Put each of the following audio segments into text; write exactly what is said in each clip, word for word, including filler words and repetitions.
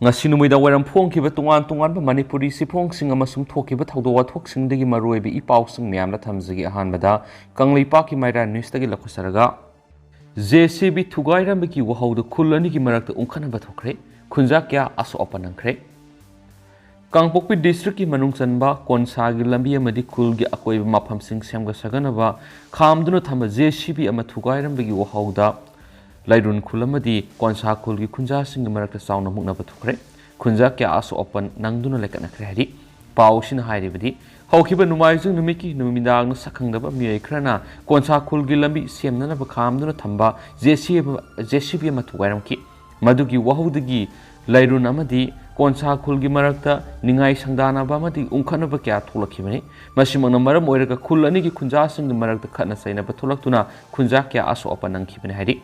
ꯉꯁꯤ ꯅꯨꯃꯤꯗꯥꯡ ꯋꯥꯏꯔꯝ ꯐꯣꯡꯈꯤꯕ ꯇꯣꯉꯥꯟ ꯇꯣꯉꯥꯟꯕ ꯃꯅꯤꯄꯨꯔꯤ ꯆꯦꯐꯣꯡꯁꯤꯡ ꯑꯃꯁꯨꯡ ꯊꯣꯛꯈꯤꯕ ꯊꯧꯗꯣꯛ ꯋꯥꯊꯣꯛꯁꯤꯡꯗꯒꯤ ꯃꯔꯨꯑꯣꯏꯕ ꯏ ꯄꯥꯎꯁꯤꯡ ꯃꯌꯥꯝꯗ ꯊꯝꯖꯒꯦ꯫ ꯑꯍꯥꯟꯕꯗ ꯀꯪꯂꯩꯄꯥꯛꯀꯤ ꯃꯩꯔꯥ ꯅ꯭ꯌꯨꯁꯇꯒꯤ ꯂꯧꯈꯠꯆꯔꯒ, ꯖꯦ ꯁꯤ ꯕꯤ ꯊꯨꯒꯥꯏꯔꯝꯕꯒꯤ ꯋꯥꯍꯧꯗ ꯈꯨꯜ ꯑꯅꯤꯒꯤ ꯃꯔꯛꯇ ꯎꯪꯈꯠꯅꯕ ꯊꯣꯛꯈ꯭ꯔꯦ꯫ ꯈꯨꯟꯖꯥ ꯀꯌꯥ ꯑꯁꯣꯛ ꯑꯄꯟ ꯅꯪꯈ꯭ꯔꯦ꯫ ꯀꯥꯡꯄꯣꯛꯄꯤ ꯗꯤꯁꯇ꯭ꯔꯤꯛꯀꯤ ꯃꯅꯨꯡ ꯆꯟꯕ ꯀꯣꯟꯁꯥꯒꯤ ꯂꯝꯕꯤ ꯑꯃꯗꯤ ꯈꯨꯜꯒꯤ ꯑꯀꯣꯏꯕ ꯃꯐꯝꯁꯤꯡ ꯁꯦꯝꯒꯠ ꯁꯥꯒꯠꯅꯕ ꯈꯥꯝꯗꯨꯅ ꯊꯝꯕ ꯖꯦ ꯁꯤ ꯕꯤ ꯑꯃ ꯊꯨꯒꯥꯏꯔꯝꯕꯒꯤ ꯋꯥꯍꯧꯗ ꯂꯩꯔꯨꯟ ꯈꯨꯜ ꯑꯃꯗꯤ ꯀꯣꯟꯁꯥ ꯈꯨꯜꯒꯤ ꯈꯨꯟꯖꯥꯁꯤꯡꯒꯤ ꯃꯔꯛꯇ ꯆꯥꯎꯅ ꯃꯨꯛꯅꯕ ꯊꯣꯛꯈ꯭ꯔꯦ꯫ ꯈꯨꯟꯖꯥ ꯀꯌꯥ ꯑꯁꯣꯛ ꯑꯄꯟ ꯅꯪꯗꯨꯅ ꯂꯩꯀꯠꯅꯈ꯭ꯔꯦ ꯍꯥꯏꯔꯤ꯫ ꯄꯥꯎ ꯑꯁꯤꯅ ꯍꯥꯏꯔꯤꯕꯗꯤ, ꯍꯧꯈꯤꯕ ꯅꯣꯡꯃꯥꯏꯖꯤꯡ ꯅꯨꯃꯤꯠꯀꯤ ꯅꯨꯃꯤꯗꯥꯡꯗ ꯁꯛꯈꯪꯗꯕ ꯃꯤꯑꯣꯏ ꯈꯔꯅ ꯀꯣꯟꯁꯥ ꯈꯨꯜꯒꯤ ꯂꯝꯕꯤ ꯁꯦꯝꯅꯅꯕ ꯈꯥꯝꯗꯨꯅ ꯊꯝꯕ ꯖꯦ ꯁꯤ ꯕꯤ ꯑꯃ ꯊꯨꯒꯥꯏꯔꯝꯈꯤ꯫ ꯃꯗꯨꯒꯤ ꯋꯥꯍꯧꯗꯒꯤ ꯂꯩꯔꯨꯟ ꯑꯃꯗꯤ ꯀꯣꯟꯁꯥ ꯈꯨꯜꯒꯤ ꯃꯔꯛꯇ ꯅꯤꯡꯉꯥꯏ ꯁꯪꯗꯥꯅꯕ ꯑꯃꯗꯤ ꯎꯪꯈꯠꯅꯕ ꯀꯌꯥ ꯊꯣꯛꯂꯛꯈꯤꯕꯅꯤ꯫ ꯃꯁꯤꯃꯛꯅ ꯃꯔꯝ ꯑꯣꯏꯔꯒ ꯈꯨꯜ ꯑꯅꯤꯒꯤ ꯈꯨꯟꯖꯥꯁꯤꯡꯒꯤ ꯃꯔꯛꯇ ꯈꯠꯅ ꯆꯩꯅꯕ ꯊꯣꯛꯂꯛꯇꯨꯅ ꯈꯨꯟꯖꯥ ꯀꯌꯥ ꯑꯁꯣꯛ ꯑꯄꯟ ꯅꯪꯈꯤꯕꯅꯤ ꯍꯥꯏꯔꯤ꯫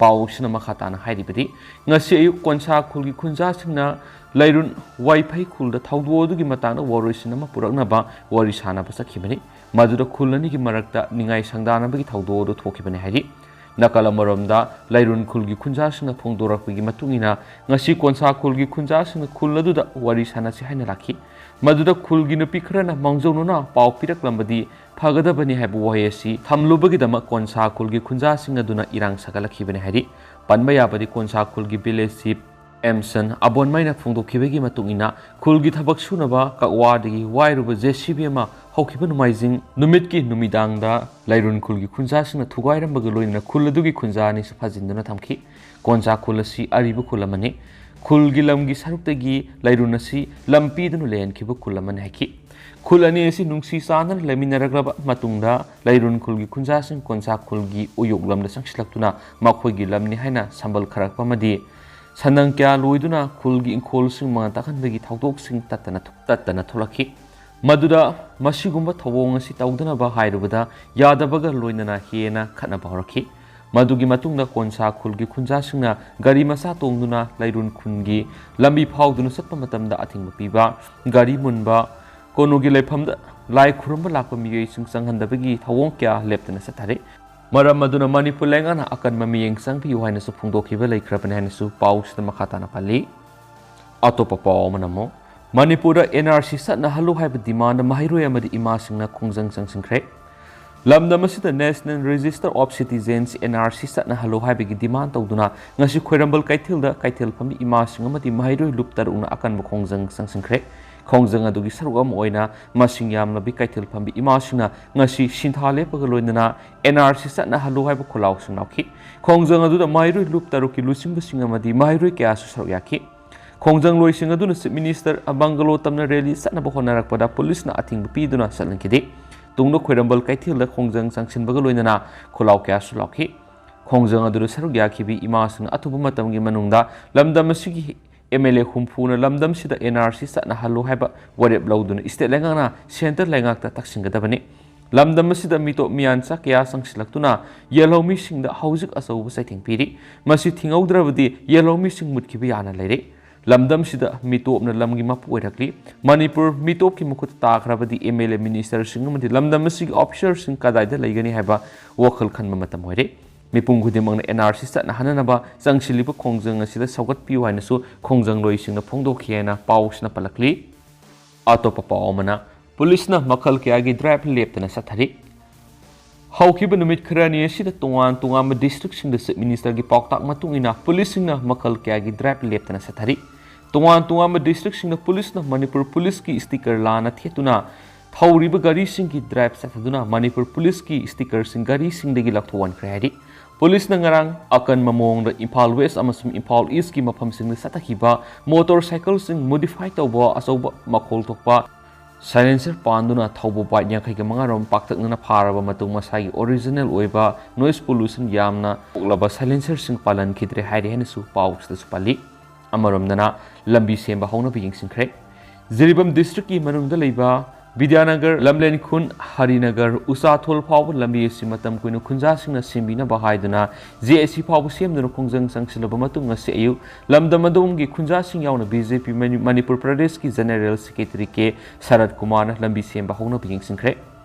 ꯄꯥꯎ ꯑꯁꯤꯅ ꯃꯈꯥ ꯇꯥꯅ ꯍꯥꯏꯔꯤꯕꯗꯤ, ꯉꯁꯤ ꯑꯌꯨꯛ ꯀꯣꯟꯁꯥ ꯈꯨꯜꯒꯤ ꯈꯨꯟꯖꯥꯁꯤꯡꯅ ꯂꯩꯔꯨꯟ ꯋꯥꯏꯐꯩ ꯈꯨꯜꯗ ꯊꯧꯗꯣꯛ ꯑꯗꯨꯒꯤ ꯃꯇꯥꯡꯗ ꯋꯥꯔꯣꯏꯁꯤꯟ ꯑꯃ ꯄꯨꯔꯛꯅꯕ ꯋꯥꯔꯤ ꯁꯥꯅꯕ ꯆꯠꯈꯤꯕꯅꯤ꯫ ꯃꯗꯨꯗ ꯈꯨꯜ ꯑꯅꯤꯒꯤ ꯃꯔꯛꯇ ꯅꯤꯡꯉꯥꯏ ꯁꯪꯗꯥꯅꯕꯒꯤ ꯊꯧꯗꯣꯛ ꯑꯗꯨ ꯊꯣꯛꯈꯤꯕꯅꯤ ꯍꯥꯏꯔꯤ꯫ ꯅꯥꯀꯜ ꯑꯃꯔꯣꯝꯗ, ꯂꯩꯔꯨꯟ ꯈꯨꯜꯒꯤ ꯈꯨꯟꯖꯥꯁꯤꯡꯅ ꯐꯣꯡꯗꯣꯔꯛꯄꯒꯤ ꯃꯇꯨꯡ ꯏꯟꯅ, ꯉꯁꯤ ꯀꯣꯟꯁꯥ ꯈꯨꯜꯒꯤ ꯈꯨꯟꯖꯥꯁꯤꯡꯅ ꯈꯨꯜ ꯑꯗꯨꯗ ꯋꯥꯔꯤ ꯁꯥꯟꯅꯁꯤ ꯍꯥꯏꯅ ꯂꯥꯛꯈꯤ꯫ ꯃꯗꯨꯗ ꯈꯨꯜꯒꯤ ꯅꯨꯄꯤ ꯈꯔꯅ ꯃꯥꯡꯖꯧꯅꯅ ꯄꯥꯎ ꯄꯤꯔꯛꯂꯝꯕꯗꯤ ꯐꯒꯗꯕꯅꯤ ꯍꯥꯏꯕ ꯋꯥꯍꯩ ꯑꯁꯤ ꯊꯝꯂꯨꯕꯒꯤꯗꯃꯛ ꯀꯣꯟꯁꯥ ꯈꯨꯜꯒꯤ ꯈꯨꯟꯖꯥꯁꯤꯡ ꯑꯗꯨꯅ ꯏꯔꯥꯡ ꯁꯥꯒꯠꯂꯛꯈꯤꯕꯅꯤ ꯍꯥꯏꯔꯤ꯫ ꯄꯟꯕ ꯌꯥꯕꯗꯤ, ꯀꯣꯟꯁꯥ ꯈꯨꯜꯒꯤ ꯚꯤꯂꯦꯖ ꯆꯤꯐ ꯑꯦꯝꯁꯟ ꯑꯕꯣꯟꯃꯩꯅ ꯐꯣꯡꯗꯣꯛꯈꯤꯕꯒꯤ ꯃꯇꯨꯡ ꯏꯟꯅ, ꯈꯨꯜꯒꯤ ꯊꯕꯛ ꯁꯨꯅꯕ ꯀꯛꯋꯥꯗꯒꯤ ꯋꯥꯏꯔꯨꯕ ꯖꯦ ꯁꯤ ꯕꯤ ꯑꯃ ꯍꯧꯈꯤꯕ ꯅꯣꯡꯃꯥꯏꯖꯤꯡ ꯅꯨꯃꯤꯠꯀꯤ ꯅꯨꯃꯤꯗꯥꯡꯗ ꯂꯩꯔꯨꯟ ꯈꯨꯜꯒꯤ ꯈꯨꯟꯖꯥꯁꯤꯡꯅ ꯊꯨꯒꯥꯏꯔꯝꯕꯒ ꯂꯣꯏꯅꯅ ꯈꯨꯜ ꯑꯗꯨꯒꯤ ꯈꯨꯟꯖꯥ ꯑꯅꯤꯁꯨ ꯐꯥꯖꯤꯟꯗꯨꯅ ꯊꯝꯈꯤ꯫ ꯀꯣꯟꯁꯥ ꯈꯨꯜ ꯑꯁꯤ ꯑꯔꯤꯕ ꯈꯨꯜ ꯑꯃꯅꯤ꯫ ꯈꯨꯜꯒꯤ ꯂꯝꯒꯤ ꯁꯔꯨꯛꯇꯒꯤ ꯂꯩꯔꯨꯟ ꯑꯁꯤ ꯂꯝ ꯄꯤꯗꯨꯅ ꯂꯩꯍꯟꯈꯤꯕ ꯈꯨꯜ ꯑꯃꯅꯤ ꯍꯥꯏꯈꯤ꯫ ꯈꯨꯜ ꯑꯅꯤ ꯑꯁꯤ ꯅꯨꯡꯁꯤ ꯆꯥꯟꯅꯅ ꯂꯩꯃꯤꯟꯅꯔꯛꯂꯕ ꯃꯇꯨꯡꯗ, ꯂꯩꯔꯨꯟ ꯈꯨꯜꯒꯤ ꯈꯨꯟꯖꯥꯁꯤꯡ ꯀꯣꯟꯁꯥ ꯈꯨꯜꯒꯤ ꯎꯌꯣꯛ ꯂꯝꯗ ꯆꯪꯁꯤꯜꯂꯛꯇꯨꯅ ꯃꯈꯣꯏꯒꯤ ꯂꯝꯅꯤ ꯍꯥꯏꯅ ꯁꯝꯕꯜ ꯈꯥꯔꯛꯄ ꯑꯃꯗꯤ ꯁꯟꯗꯪ ꯀꯌꯥ ꯂꯣꯏꯗꯨꯅ ꯈꯨꯜꯒꯤ ꯏꯪꯈꯣꯜꯁꯤꯡ ꯃꯉꯥ ꯇꯥꯍꯟꯕꯒꯤ ꯊꯧꯗꯣꯛꯁꯤꯡ ꯇꯠꯇꯅ ꯇꯠꯇꯅ ꯊꯣꯛꯂꯛꯈꯤ꯫ ꯃꯗꯨꯗ ꯃꯁꯤꯒꯨꯝꯕ ꯊꯧꯑꯣꯡ ꯑꯁꯤ ꯇꯧꯗꯅꯕ ꯍꯥꯏꯔꯨꯕꯗ ꯌꯥꯗꯕꯒ ꯂꯣꯏꯅꯅ ꯍꯦꯟꯅ ꯈꯠꯅꯕ ꯍꯧꯔꯛꯈꯤ꯫ ꯃꯗꯨꯒꯤ ꯃꯇꯨꯡꯗ ꯀꯣꯟꯁꯥ ꯈꯨꯜꯒꯤ ꯈꯨꯟꯖꯥꯁꯤꯡꯅ ꯒꯥꯔꯤ ꯃꯆꯥ ꯇꯣꯡꯗꯨꯅ ꯂꯩꯔꯨꯟ ꯈꯨꯟꯒꯤ ꯂꯝꯕꯤ ꯐꯥꯎꯗꯨꯅ ꯆꯠꯄ ꯃꯇꯝꯗ ꯑꯊꯤꯡꯕ ꯄꯤꯕ, ꯒꯥꯔꯤ ꯃꯨꯟꯕ, ꯀꯣꯅꯨꯒꯤ ꯂꯩꯐꯝꯗ ꯂꯥꯏ ꯈꯨꯔꯨꯝꯕ ꯂꯥꯛꯄ ꯃꯤꯑꯣꯏꯁꯤꯡ ꯆꯪꯍꯟꯗꯕꯒꯤ ꯊꯧꯑꯣꯡ ꯀꯌꯥ ꯂꯦꯞꯇꯅ ꯆꯠꯊꯔꯤ꯫ ꯃꯔꯝ ꯑꯗꯨꯅ ꯃꯅꯤꯄꯨꯔ ꯂꯩꯉꯥꯛꯅ ꯑꯀꯟꯕ ꯃꯤꯠꯌꯦꯡ ꯆꯪꯕꯤꯌꯨ ꯍꯥꯏꯅꯁꯨ ꯐꯣꯡꯗꯣꯛꯈꯤꯕ ꯂꯩꯈ꯭ꯔꯕꯅꯤ ꯍꯥꯏꯅꯁꯨ ꯄꯥꯎꯁꯤꯗ ꯃꯈꯥ ꯇꯥꯅ ꯄꯜꯂꯤ꯫ ꯑꯇꯣꯞꯄ ꯄꯥꯎ ꯑꯃꯅ ꯑꯃꯨꯛ, ꯃꯅꯤꯄꯨꯔꯗ NRC ꯆꯠꯅꯍꯜꯂꯨ ꯍꯥꯏꯕ demand ꯃꯍꯩꯔꯣꯏ ꯑꯃꯗꯤ ꯏꯃꯥꯁꯤꯡꯅ ꯈꯣꯡꯖꯪ ꯆꯪꯁꯤꯟꯈ꯭ꯔꯦ꯫ ꯂꯝꯗꯝ ꯑꯁꯤꯗ National Register of Citizens, NRC ꯆꯠꯅꯍꯜꯂꯨ ꯍꯥꯏꯕꯒꯤ demand ꯇꯧꯗꯨꯅ ꯉꯁꯤ ꯈ꯭ꯋꯥꯏꯔꯝꯕꯟ ꯀꯩꯊꯦꯜꯗ ꯀꯩꯊꯦꯜ ꯐꯝꯕꯤ ꯏꯃꯥꯁꯤꯡ ꯑꯃꯗꯤ ꯃꯍꯩꯔꯣꯏ ꯂꯨꯞ ꯇꯔꯨꯛꯅ ꯑꯀꯟꯕ ꯈꯣꯡꯖꯪ ꯆꯪꯁꯤꯟꯈ꯭ꯔꯦ꯫ ꯈꯣꯡꯖꯪ ꯑꯗꯨꯒꯤ ꯁꯔꯨꯛ ꯑꯃ ꯑꯣꯏꯅ ꯃꯁꯤꯡ ꯌꯥꯝꯂꯕꯤ ꯀꯩꯊꯦꯜ ꯐꯝꯕꯤ ꯏꯃꯥꯁꯤꯡꯅ ꯉꯁꯤ ꯁꯤꯟꯊꯥ ꯂꯦꯞꯄꯒ ꯂꯣꯏꯅꯅ NRC ꯆꯠꯅꯍꯜꯂꯨ ꯍꯥꯏꯕ ꯈꯣꯜꯂꯥꯎꯁꯤꯡ ꯂꯥꯎꯈꯤ꯫ ꯈꯣꯡꯖꯪ ꯑꯗꯨꯗ ꯃꯍꯩꯔꯣꯏ ꯂꯨꯞ ꯇꯔꯨꯛꯀꯤ ꯂꯨꯆꯤꯡꯕꯁꯤꯡ ꯑꯃꯗꯤ ꯃꯍꯩꯔꯣꯏ ꯀꯌꯥꯁꯨ ꯁꯔꯨꯛ ꯌꯥꯈꯤ꯫ ꯈꯣꯡꯖꯪꯂꯣꯏꯁꯤꯡ ꯑꯗꯨꯅ Chief Minister ꯕꯪꯒꯂꯣ ꯇꯝꯅ rally ꯆꯠꯅꯕ ꯍꯣꯠꯅꯔꯛꯄꯗ ꯄꯨꯂꯤꯁꯅ ꯑꯊꯤꯡꯕ ꯄꯤꯗꯨꯅ ꯆꯠꯍꯟꯈꯤꯗꯦ꯫ ꯇꯨꯡꯗ ꯈ꯭ꯋꯥꯏꯔꯝꯕꯟ ꯀꯩꯊꯦꯜꯗ ꯈꯣꯡꯖꯪ ꯆꯪꯁꯤꯟꯕꯒ ꯂꯣꯏꯅꯅ ꯈꯣꯜꯂꯥꯎ ꯀꯌꯥꯁꯨ ꯂꯥꯎꯈꯤ꯫ ꯈꯣꯡꯖꯪ ꯑꯗꯨꯗ ꯁꯔꯨꯛ ꯌꯥꯈꯤꯕꯤ ꯏꯃꯥꯁꯤꯡꯅ ꯑꯊꯨꯕ ꯃꯇꯝꯒꯤ ꯃꯅꯨꯡꯗ ꯂꯝꯗꯝ ꯑꯁꯤꯒꯤ MLA ꯍꯨꯝꯐꯨꯅ ꯂꯝꯗꯝꯁꯤꯗ NRC ꯆꯠꯅꯍꯜꯂꯨ ꯍꯥꯏꯕ ꯋꯥꯔꯦꯞ ꯂꯧꯗꯨꯅ state ꯂꯩꯉꯥꯛꯅ centre ꯂꯩꯉꯥꯛꯇ ꯇꯛꯁꯤꯟꯒꯗꯕꯅꯤ꯫ ꯂꯝꯗꯝ ꯑꯁꯤꯗ ꯃꯤꯇꯣꯞ ꯃꯤꯌꯥꯟꯆꯥ ꯀꯌꯥ ꯆꯪꯁꯤꯜꯂꯛꯇꯨꯅ ꯌꯦꯜꯍꯧꯃꯤꯁꯤꯡꯗ ꯍꯧꯖꯤꯛ ꯑꯆꯧꯕ ꯆꯩꯊꯦꯡ ꯄꯤꯔꯤ꯫ ꯃꯁꯤ ꯊꯤꯡꯍꯧꯗ꯭ꯔꯕꯗꯤ ꯌꯦꯜꯍꯧꯃꯤꯁꯤꯡ ꯃꯨꯠꯈꯤꯕ ꯌꯥꯅ ꯂꯩꯔꯦ꯫ ꯂꯝꯗꯝꯁꯤꯗ ꯃꯤꯇꯣꯞꯅ ꯂꯝꯒꯤ ꯃꯄꯨ ꯑꯣꯏꯔꯛꯂꯤ꯫ ꯃꯅꯤꯄꯨꯔ ꯃꯤꯇꯣꯞꯀꯤ ꯃꯈꯨꯠꯇ ꯇꯥꯈ꯭ꯔꯕꯗꯤ MLA, ministerꯁꯤꯡ ꯑꯃꯗꯤ ꯂꯝꯗꯝ ꯑꯁꯤꯒꯤ officerꯁꯤꯡ ꯀꯗꯥꯏꯗ ꯂꯩꯒꯅꯤ ꯍꯥꯏꯕ ꯋꯥꯈꯜ ꯈꯟꯕ ꯃꯇꯝ ꯑꯣꯏꯔꯦ꯫ ꯃꯤꯄꯨꯝ ꯈꯨꯗꯤꯡꯃꯛꯅ NRC ꯆꯠꯅꯍꯟꯅꯅꯕ ꯆꯪꯁꯤꯜꯂꯤꯕ ꯈꯣꯡꯖꯪ ꯑꯁꯤꯗ ꯁꯧꯒꯠꯄꯤꯌꯨ ꯍꯥꯏꯅꯁꯨ ꯈꯣꯡꯖꯪꯂꯣꯏꯁꯤꯡꯅ ꯐꯣꯡꯗꯣꯛꯈꯤ ꯍꯥꯏꯅ ꯄꯥꯎꯁꯤꯅ ꯄꯜꯂꯛꯂꯤ꯫ ꯑꯇꯣꯞꯄ ꯄꯥꯎ ꯑꯃꯅ, ꯄꯨꯂꯤꯁꯅ ꯃꯈꯜ ꯀꯌꯥꯒꯤ drive ꯂꯦꯞꯇꯅ ꯆꯠꯊꯔꯤ꯫ ꯍꯧꯈꯤꯕ ꯅꯨꯃꯤꯠ ꯈꯔꯅꯤ ꯑꯁꯤꯗ ꯇꯣꯉꯥꯟ ꯇꯣꯉꯥꯟꯕ districtꯁꯤꯡꯗ Chief Ministerꯒꯤ ꯄꯥꯎꯇꯥꯛ ꯃꯇꯨꯡ ꯏꯟꯅ ꯄꯨꯂꯤꯁꯁꯤꯡꯅ ꯃꯈꯜ ꯀꯌꯥꯒꯤ drive ꯂꯦꯞꯇꯅ ꯆꯠꯊꯔꯤ꯫ ꯇꯣꯉꯥꯟ ꯇꯣꯉꯥꯟꯕ districtꯁꯤꯡꯗ ꯄꯨꯂꯤꯁꯅ ꯃꯅꯤꯄꯨꯔ ꯄꯨꯂꯤꯁꯀꯤ sticker ꯂꯥꯟꯅ ꯊꯦꯠꯇꯨꯅ ꯊꯧꯔꯤꯕ ꯒꯥꯔꯤꯁꯤꯡꯒꯤ drive ꯆꯠꯊꯗꯨꯅ ꯃꯅꯤꯄꯨꯔ ꯄꯨꯂꯤꯁꯀꯤ stickerꯁꯤꯡ ꯒꯥꯔꯤꯁꯤꯡꯗꯒꯤ ꯂꯧꯊꯣꯛꯍꯟꯈ꯭ꯔꯦ ꯍꯥꯏꯔꯤ꯫ ꯄꯨꯂꯤꯁꯅ ꯉꯔꯥꯡ ꯑꯀꯟꯕ ꯃꯑꯣꯡꯗ ꯏꯝꯐꯥꯜ West ꯑꯃꯁꯨꯡ ꯏꯝꯐꯥꯜ Eastꯀꯤ ꯃꯐꯝꯁꯤꯡꯗ ꯆꯠꯊꯈꯤꯕ motorcycleꯁꯤꯡ modify ꯇꯧꯕ, ꯑꯆꯧꯕ ꯃꯈꯣꯜ ꯊꯣꯛꯄ silencer ꯄꯥꯟꯗꯨꯅ ꯊꯧꯕ bike ꯌꯥꯡꯈꯩꯒ ꯃꯉꯥ ꯔꯣꯝ ꯄꯥꯛꯇꯛꯅꯅ ꯐꯥꯔꯕ ꯃꯇꯨꯡ ꯃꯁꯥꯒꯤ original ꯑꯣꯏꯕ noise pollution ꯌꯥꯝꯅ ꯊꯣꯛꯂꯕ silencerꯁꯤꯡ ꯄꯥꯜꯍꯟꯈꯤꯗ꯭ꯔꯦ ꯍꯥꯏꯔꯤ ꯍꯥꯏꯅꯁꯨ ꯄꯥꯎꯁꯤꯗꯁꯨ ꯄꯜꯂꯤ꯫ ꯑꯃꯔꯣꯝꯗꯅ ꯂꯝꯕꯤ ꯁꯦꯝꯕ ꯍꯧꯅꯕ ꯌꯦꯡꯁꯤꯟꯈ꯭ꯔꯦ꯫ ꯖꯤꯔꯤꯕꯥꯝ districtꯀꯤ ꯃꯅꯨꯡꯗ ꯂꯩꯕ ꯕꯤꯗ꯭ꯌꯥꯅꯒꯔ, ꯂꯝꯂꯦꯟꯈꯨꯟ, ꯍꯔꯤꯅꯒꯔ, ꯎꯆꯥꯊꯣꯜ ꯐꯥꯎꯕ ꯂꯝꯕꯤ ꯑꯁꯤ ꯃꯇꯝ ꯀꯨꯏꯅ ꯈꯨꯟꯖꯥꯁꯤꯡꯅ ꯁꯦꯝꯕꯤꯅꯕ ꯍꯥꯏꯗꯨꯅ JAC ꯐꯥꯎꯕ ꯁꯦꯝꯗꯨꯅ ꯈꯣꯡꯖꯪ ꯆꯪꯁꯤꯜꯂꯕ ꯃꯇꯨꯡ ꯉꯁꯤ ꯑꯌꯨꯛ ꯂꯝꯗꯝ ꯑꯗꯣꯝꯒꯤ ꯈꯨꯟꯖꯥꯁꯤꯡ ꯌꯥꯎꯅ BJP ꯃꯅꯤ-, ꯃꯅꯤꯄꯨꯔ ꯄ꯭ꯔꯗꯦꯁꯀꯤ General Secretary ꯀꯦ ꯁꯔꯠ ꯀꯨꯃꯥꯔꯅ ꯂꯝꯕꯤ ꯁꯦꯝꯕ ꯍꯧꯅꯕ ꯌꯦꯡꯁꯤꯟꯈ꯭ꯔꯦ꯫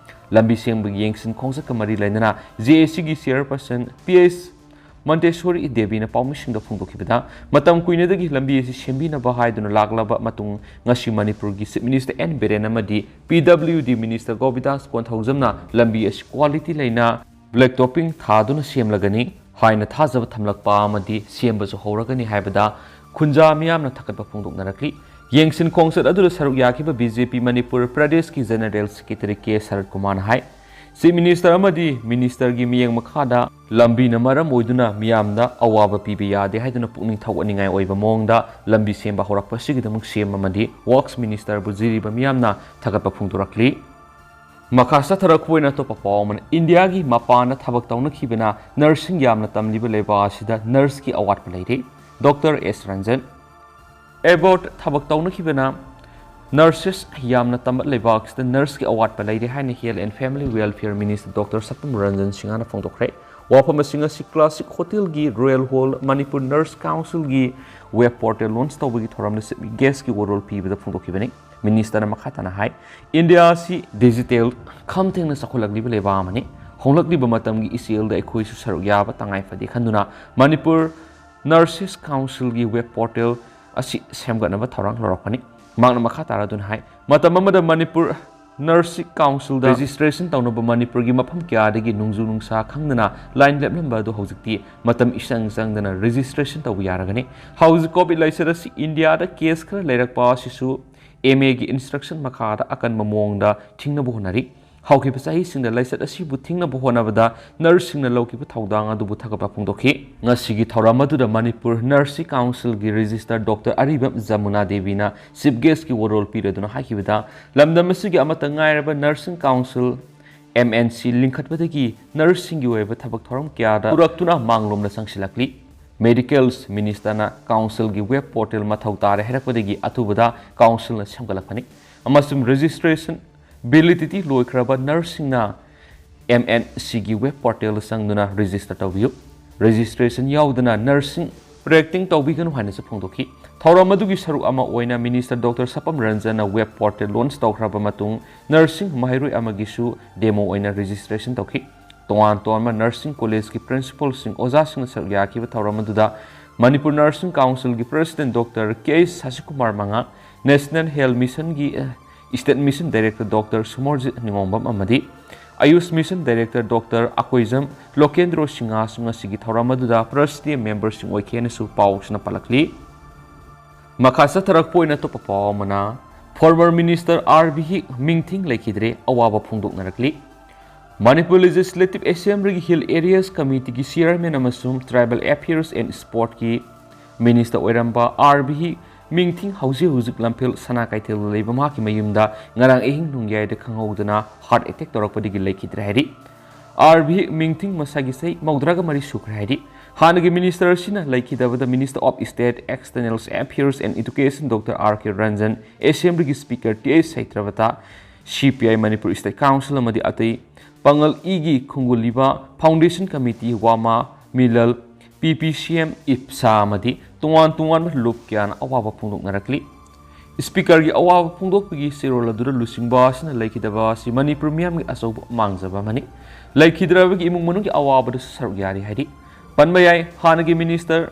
ꯂꯝꯕꯤ ꯁꯦꯝꯕꯒꯤ ꯌꯦꯡꯁꯤꯟ ꯈꯣꯡꯆꯠꯀ ꯃꯔꯤ ꯂꯩꯅꯅ JACꯒꯤ chairperson ꯄꯤ ꯑꯩꯆ ꯃꯟꯇꯦꯁꯣꯔꯤ ꯗꯦꯕꯤꯅ ꯄꯥꯎꯃꯤꯁꯤꯡꯗ ꯐꯣꯡꯗꯣꯛꯈꯤꯕꯗ, ꯃꯇꯝ ꯀꯨꯏꯅꯗꯒꯤ ꯂꯝꯕꯤ ꯑꯁꯤ ꯁꯦꯝꯕꯤꯅꯕ ꯍꯥꯏꯗꯨꯅ ꯂꯥꯛꯂꯕ ꯃꯇꯨꯡ, ꯉꯁꯤ ꯃꯅꯤꯄꯨꯔꯒꯤ Chief Minister ꯑꯦꯟ ꯕꯤꯔꯦꯟ ꯑꯃꯗꯤ P W D Minister ꯒꯣꯕꯤꯟꯗꯥꯁ ꯀꯣꯟꯊꯧꯖꯝꯅ ꯂꯝꯕꯤ ꯑꯁꯤ quality ꯂꯩꯅ black topping ꯊꯥꯗꯨꯅ ꯁꯦꯝꯂꯒꯅꯤ ꯍꯥꯏꯅ ꯊꯥꯖꯕ ꯊꯝꯂꯛꯄ ꯑꯃꯗꯤ ꯁꯦꯝꯕꯁꯨ ꯍꯧꯔꯒꯅꯤ ꯍꯥꯏꯕꯗ ꯈꯨꯟꯖꯥ ꯃꯤꯌꯥꯝꯅ ꯊꯥꯒꯠꯄ ꯐꯣꯡꯗꯣꯛꯅꯔꯛꯂꯤ꯫ ꯌꯦꯡꯁꯤꯟ ꯈꯣꯡꯆꯠ ꯑꯗꯨꯗ ꯁꯔꯨꯛ ꯌꯥꯈꯤꯕ B J P ꯃꯅꯤꯄꯨꯔ ꯄ꯭ꯔꯗꯦꯁꯀꯤ General Secretary ꯀꯦ ꯁꯔꯠ ꯀꯨꯃꯥꯔꯅ ꯍꯥꯏ, Chief Minister ꯑꯃꯗꯤ Ministerꯒꯤ ꯃꯤꯠꯌꯦꯡ ꯃꯈꯥꯗ ꯂꯝꯕꯤꯅ ꯃꯔꯝ ꯑꯣꯏꯗꯨꯅ ꯃꯤꯌꯥꯝꯗ ꯑꯋꯥꯕ ꯄꯤꯕ ꯌꯥꯗꯦ ꯍꯥꯏꯗꯨꯅ ꯄꯨꯛꯅꯤꯡ ꯊꯧꯒꯠꯅꯤꯡꯉꯥꯏ ꯑꯣꯏꯕ ꯃꯑꯣꯡꯗ ꯂꯝꯕꯤ ꯁꯦꯝꯕ ꯍꯧꯔꯛꯄ ꯑꯁꯤꯒꯤꯗꯃꯛ C M ꯑꯃꯗꯤ Works Ministerꯕꯨ ꯖꯤꯔꯤꯕ ꯃꯤꯌꯥꯝꯅ ꯊꯥꯒꯠꯄ ꯐꯣꯡꯗꯣꯔꯛꯂꯤ꯫ ꯃꯈꯥ ꯆꯠꯊꯔꯛꯄ ꯑꯣꯏꯅ ꯑꯇꯣꯞꯄ ꯄꯥꯎ ꯑꯃꯅ, ꯏꯟꯗꯤꯌꯥꯒꯤ ꯃꯄꯥꯟꯗ ꯊꯕꯛ ꯇꯧꯅꯈꯤꯕꯅ nursing ꯌꯥꯝꯅ ꯇꯝꯂꯤꯕ ꯂꯩꯕꯥꯛ ꯑꯁꯤꯗ nurseꯀꯤ ꯑꯋꯥꯠꯄ ꯂꯩꯔꯦ꯫ Doctor ꯑꯦꯁ ꯔꯟꯖꯟ꯫ Abroad ꯊꯕꯛ ꯇꯧꯅꯈꯤꯕꯅ nurses ꯌꯥꯝꯅ ꯇꯝꯕ ꯂꯩꯕꯥꯛ ꯑꯁꯤꯗ nurseꯀꯤ ꯑꯋꯥꯠꯄ ꯂꯩꯔꯦ ꯍꯥꯏꯅ Health and Family Welfare Minister Doctor ꯁꯄꯝ Ranjan ꯁꯤꯡꯍꯅ ꯐꯣꯡꯗꯣꯛꯈ꯭ꯔꯦ꯫ ꯋꯥꯐꯝ ꯑꯁꯤꯡ ꯑꯁꯤ Classic Hotelꯒꯤ Royal Hall Manipur Nurse Councilꯒꯤ web portal launch ꯇꯧꯕꯒꯤ ꯊꯧꯔꯝꯗ Chief Guestꯀꯤ ꯋꯥꯔꯣꯜ ꯄꯤꯕꯗ ꯐꯣꯡꯗꯣꯛꯈꯤꯕꯅꯤ꯫ Ministerꯅ ꯃꯈꯥ ꯇꯥꯅ ꯍꯥꯏ, ꯏꯟꯗꯤꯌꯥ ꯑꯁꯤ digital ꯈꯝ ꯊꯦꯡꯅ ꯆꯥꯎꯈꯠꯂꯛꯂꯤꯕ ꯂꯩꯕꯥꯛ ꯑꯃꯅꯤ꯫ ꯍꯣꯡꯂꯛꯂꯤꯕ ꯃꯇꯝꯒꯤ ꯏꯆꯦꯜꯗ ꯑꯩꯈꯣꯏꯁꯨ ꯁꯔꯨꯛ ꯌꯥꯕ ꯇꯉꯥꯏ ꯐꯗꯦ ꯈꯟꯗꯨꯅ Manipur Nurses Councilꯒꯤ web portal ꯑꯁꯤ ꯁꯦꯝꯒꯠꯅꯕ ꯊꯧꯔꯥꯡ ꯂꯧꯔꯛꯄꯅꯤ꯫ ꯃꯍꯥꯛꯅ ꯃꯈꯥ ꯇꯥꯔꯗꯨꯅ ꯍꯥꯏ, ꯃꯇꯝ ꯑꯃꯗ ꯃꯅꯤꯄꯨꯔ nursing councilꯗ registration ꯇꯧꯅꯕ ꯃꯅꯤꯄꯨꯔꯒꯤ ꯃꯐꯝ ꯀꯌꯥꯗꯒꯤ ꯅꯣꯡꯖꯨ ꯅꯨꯡꯁꯥ ꯈꯪꯗꯅ line ꯂꯦꯞꯂꯝꯕ ꯑꯗꯨ ꯍꯧꯖꯤꯛꯇꯤ ꯃꯇꯝ ꯏꯆꯪ ꯆꯪꯗꯅ registration ꯇꯧꯕ ꯌꯥꯔꯒꯅꯤ꯫ ꯍꯧꯖꯤꯛ COVID ꯂꯥꯏꯆꯠ ꯑꯁꯤ ꯏꯟꯗꯤꯌꯥꯗ case ꯈꯔ ꯂꯩꯔꯛꯄ ꯑꯁꯤꯁꯨ M Aꯒꯤ instruction ꯃꯈꯥꯗ ꯑꯀꯟꯕ ꯃꯑꯣꯡꯗ ꯊꯤꯡꯅꯕ ꯍꯣꯠꯅꯔꯤ꯫ ꯍꯧꯈꯤꯕ ꯆꯍꯤꯁꯤꯡꯗ ꯂꯥꯏꯆꯠ ꯑꯁꯤꯕꯨ ꯊꯤꯡꯅꯕ ꯍꯣꯠꯅꯕꯗ nurseꯁꯤꯡꯅ ꯂꯧꯈꯤꯕ ꯊꯧꯗꯥꯡ ꯑꯗꯨꯕꯨ ꯊꯥꯒꯠꯄ ꯐꯣꯡꯗꯣꯛꯈꯤ꯫ ꯉꯁꯤꯒꯤ ꯊꯧꯔꯝ ꯑꯗꯨꯗ ꯃꯅꯤꯄꯨꯔ Nursing Councilꯒꯤ Registrar Doctor ꯑꯔꯤꯕꯝ ꯖꯃꯨꯅꯥ ꯗꯦꯕꯤꯅ Chief Guestꯀꯤ ꯋꯥꯔꯣꯜ ꯄꯤꯔꯗꯨꯅ ꯍꯥꯏꯈꯤꯕꯗ, ꯂꯝꯗꯝ ꯑꯁꯤꯒꯤ ꯑꯃꯠꯇ ꯉꯥꯏꯔꯕ Nursing Council, M N C, ꯂꯤꯡꯈꯠꯄꯗꯒꯤ nurseꯁꯤꯡꯒꯤ ꯑꯣꯏꯕ ꯊꯕꯛ ꯊꯧꯔꯝ ꯀꯌꯥꯗ ꯄꯨꯔꯛꯇꯨꯅ ꯃꯥꯡꯂꯣꯝꯗ ꯆꯪꯁꯤꯜꯂꯛꯂꯤ꯫ Medicals Ministerꯅ councilꯒꯤ web portal ꯃꯊꯧ ꯇꯥꯔꯦ ꯍꯥꯏꯔꯛꯄꯗꯒꯤ ꯑꯊꯨꯕꯗ councilꯅ ꯁꯦꯝꯒꯠꯂꯛꯄꯅꯤ ꯑꯃꯁꯨꯡ registration validity ꯂꯣꯏꯈ꯭ꯔꯕ nurseꯁꯤꯡꯅ M N Cꯒꯤ web portal ꯆꯪꯗꯨꯅ register ꯇꯧꯕꯤꯌꯨ꯫ Registration ꯌꯥꯎꯗꯅ nursing practicing ꯇꯧꯕꯤꯒꯅꯨ ꯍꯥꯏꯅꯁꯨ ꯐꯣꯡꯗꯣꯛꯈꯤ꯫ ꯊꯧꯔꯝ ꯑꯗꯨꯒꯤ ꯁꯔꯨꯛ ꯑꯃ ꯑꯣꯏꯅ Minister Doctor ꯁꯄꯝ ꯔꯟꯖꯟꯅ web portal launch ꯇꯧꯈ꯭ꯔꯕ ꯃꯇꯨꯡ nursing ꯃꯍꯩꯔꯣꯏ ꯑꯃꯒꯤꯁꯨ demo ꯑꯣꯏꯅ registration ꯇꯧꯈꯤ꯫ ꯇꯣꯉꯥꯟ ꯇꯣꯉꯥꯟꯕ nursing collegeꯀꯤ principalꯁꯤꯡ, ꯑꯣꯖꯥꯁꯤꯡꯅ ꯁꯔꯨꯛ ꯌꯥꯈꯤꯕ ꯊꯧꯔꯝ ꯑꯗꯨꯗ Manipur Nursing Councilꯒꯤ president Doctor K Sashikumar ꯃꯉꯥ, National Health Missionꯒꯤ, ꯑ, State Mission Director Doctor Sumarjit ꯅꯤꯉꯣꯝꯕꯝ ꯑꯃꯗꯤ ꯑꯌꯨꯁ Mission Director Doctor ꯑꯀꯣꯏꯖꯝ ꯂꯣꯀꯦꯟꯗ꯭ꯔꯣ ꯁꯤꯡꯍꯁꯨ ꯉꯁꯤꯒꯤ ꯊꯧꯔꯝ ꯑꯗꯨꯗ presidium memberꯁꯤꯡ ꯑꯣꯏꯈꯤ ꯍꯥꯏꯅꯁꯨ ꯄꯥꯎꯁꯤꯅ ꯄꯜꯂꯛꯂꯤ꯫ ꯃꯈꯥ ꯆꯠꯊꯔꯛꯄ ꯑꯣꯏꯅ ꯑꯇꯣꯞꯄ ꯄꯥꯎ ꯑꯃꯅ, former minister R Bihik ꯃꯤꯡꯊꯤꯡ ꯂꯩꯈꯤꯗ꯭ꯔꯦ, ꯑꯋꯥꯕ ꯐꯣꯡꯗꯣꯛꯅꯔꯛꯂꯤ꯫ Manipur Legislative Assemblyꯒꯤ Hill Areas Committeeꯒꯤ chairman ꯑꯃꯁꯨꯡ Tribal Affairs and Sportꯀꯤ minister ꯑꯣꯏꯔꯝꯕ R Bihik ꯃꯤꯡꯊꯤꯡ ꯍꯧꯖꯤꯛ ꯍꯧꯖꯤꯛ ꯂꯝꯐꯦꯜ ꯁꯅꯥ ꯀꯩꯊꯦꯜꯗ ꯂꯩꯕ ꯃꯍꯥꯛꯀꯤ ꯃꯌꯨꯝꯗ ꯉꯔꯥꯡ ꯑꯍꯤꯡ ꯅꯣꯡꯌꯥꯏꯗ ꯈꯪꯍꯧꯗꯅ heart attack ꯇꯧꯔꯛꯄꯗꯒꯤ ꯂꯩꯈꯤꯗ꯭ꯔꯦ ꯍꯥꯏꯔꯤ꯫ R Bihik ꯃꯤꯡꯊꯤꯡ ꯃꯁꯥꯒꯤ ꯆꯍꯤ ꯃꯧꯗ꯭ꯔꯥꯒ ꯃꯔꯤ ꯁꯨꯈ꯭ꯔꯦ ꯍꯥꯏꯔꯤ꯫ ꯍꯥꯟꯅꯒꯤ minister ꯑꯁꯤꯅ ꯂꯩꯈꯤꯗꯕꯗ Minister of State External Affairs and Education Doctor R K Ranjan, Assemblyꯒꯤ Speaker T H Saitrabata, C P I Manipur State Council ꯑꯃꯗꯤ ꯑꯇꯩ ꯄꯥꯡꯒꯜ ꯏꯒꯤ ꯈꯣꯡꯒꯨꯜꯂꯤꯕ Foundation Committee, ꯋꯥꯃꯥ, ꯃꯤꯂꯜ, P P C M, ꯏꯞꯁꯥ ꯑꯃꯗꯤ ꯇꯣꯉꯥꯟ ꯇꯣꯉꯥꯟꯕ ꯂꯨꯞ ꯀꯌꯥꯅ ꯑꯋꯥꯕ ꯐꯣꯡꯗꯣꯛꯅꯔꯛꯂꯤ꯫ Speakerꯒꯤ ꯑꯋꯥꯕ ꯐꯣꯡꯗꯣꯛꯄꯒꯤ ꯆꯦꯔꯣꯜ ꯑꯗꯨꯗ ꯂꯨꯆꯤꯡꯕ ꯑꯁꯤꯅ ꯂꯩꯈꯤꯗꯕ ꯑꯁꯤ ꯃꯅꯤꯄꯨꯔ ꯃꯤꯌꯥꯝꯒꯤ ꯑꯆꯧꯕ ꯃꯥꯡꯖꯕ ꯑꯃꯅꯤ꯫ ꯂꯩꯈꯤꯗ꯭ꯔꯕꯒꯤ ꯏꯃꯨꯡ ꯃꯅꯨꯡꯒꯤ ꯑꯋꯥꯕꯗꯁꯨ ꯁꯔꯨꯛ ꯌꯥꯔꯤ ꯍꯥꯏꯔꯤ꯫ ꯄꯟꯕ ꯌꯥꯏ, ꯍꯥꯟꯅꯒꯤ minister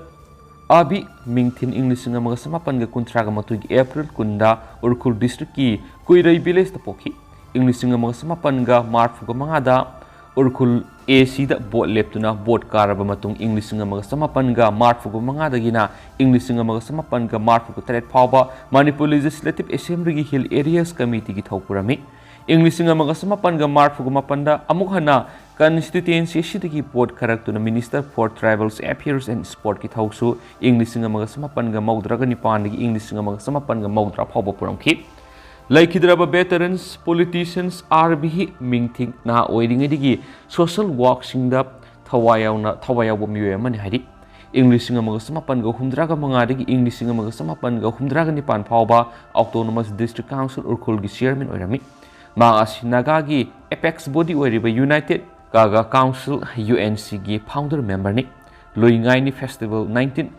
ꯑꯥꯕꯤ ꯃꯤꯡꯊꯤꯟ ꯏꯪ ꯂꯤꯁꯤꯡ ꯑꯃꯒ ꯆꯃꯥꯄꯟꯒ ꯀꯨꯟꯊ꯭ꯔꯥꯒ ꯃꯥꯊꯣꯏꯒꯤ April ꯀꯨꯟꯗ ꯎꯔꯈꯨꯜ districtꯀꯤ ꯀꯨꯏꯔꯩ villageꯇ ꯄꯣꯛꯈꯤ꯫ ꯏꯪ ꯂꯤꯁꯤꯡ ꯑꯃꯒ ꯆꯃꯥꯄꯟꯒ ꯃꯔꯤꯐꯨꯒ ꯃꯉꯥꯗ ꯎꯔꯈꯨꯜ ACꯗ vote ꯂꯦꯞꯇꯨꯅ vote ꯀꯥꯔꯕ ꯃꯇꯨꯡ, ꯏꯪ ꯂꯤꯁꯤꯡ ꯑꯃꯒ ꯆꯃꯥꯄꯟꯒ ꯃꯔꯤꯐꯨꯒ ꯃꯉꯥꯗꯒꯤꯅ ꯏꯪ ꯂꯤꯁꯤꯡ ꯑꯃꯒ ꯆꯃꯥꯄꯟꯒ ꯃꯔꯤꯐꯨꯒ ꯇꯔꯦꯠ ꯐꯥꯎꯕ ꯃꯅꯤꯄꯨꯔ Legislative Assemblyꯒꯤ Hill Areas Committeeꯒꯤ ꯊꯧ ꯄꯨꯔꯝꯃꯤ꯫ ꯏꯪ ꯂꯤꯁꯤꯡ ꯑꯃꯒ ꯆꯃꯥꯄꯟꯒ ꯃꯔꯤꯐꯨꯒ ꯃꯥꯄꯟꯗ ꯑꯃꯨꯛ ꯍꯟꯅ constituency ꯑꯁꯤꯗꯒꯤ vote ꯈꯥꯔꯛꯇꯨꯅ Minister for Tribals Affairs and Sportꯀꯤ ꯊꯧꯁꯨ ꯏꯪ ꯂꯤꯁꯤꯡ ꯑꯃꯒ ꯆꯃꯥꯄꯟꯒ ꯃꯧꯗ꯭ꯔꯥꯒ ꯅꯤꯄꯥꯟꯗꯒꯤ ꯏꯪ ꯂꯤꯁꯤꯡ ꯑꯃꯒ ꯆꯃꯥꯄꯟꯒ ꯃꯧꯗ꯭ꯔꯥ ꯐꯥꯎꯕ ꯄꯨꯔꯝꯈꯤ꯫ ꯂꯩꯈꯤꯗ꯭ꯔꯕ veterans, politicians, R Bihik ꯃꯤꯡꯊꯤꯡ ꯅꯍꯥ ꯑꯣꯏꯔꯤꯉꯩꯗꯒꯤ social workꯁꯤꯡꯗ ꯊꯋꯥꯏ ꯌꯥꯎꯅ, ꯊꯋꯥꯏ ꯌꯥꯎꯕ ꯃꯤꯑꯣꯏ ꯑꯃꯅꯤ ꯍꯥꯏꯔꯤ꯫ ꯏꯪ ꯂꯤꯁꯤꯡ ꯑꯃꯒ ꯆꯃꯥꯄꯟꯒ ꯍꯨꯝꯗ꯭ꯔꯥꯒ ꯃꯉꯥꯗꯒꯤ ꯏꯪ ꯂꯤꯁꯤꯡ ꯑꯃꯒ ꯆꯃꯥꯄꯟꯒ ꯍꯨꯝꯗ꯭ꯔꯥꯒ ꯅꯤꯄꯥꯟ ꯐꯥꯎꯕ Autonomous District Council ꯎꯔꯈꯨꯜꯒꯤ chairman ꯑꯣꯏꯔꯝꯃꯤ꯫ ꯃꯍꯥꯛ ꯑꯁꯤ ꯅꯥꯒꯥꯒꯤ apex body ꯑꯣꯏꯔꯤꯕ United Kaga Council, UNCꯒꯤ founder memberꯅꯤ꯫ ꯂꯨꯏ ꯉꯥꯏꯅꯤ festival nineteen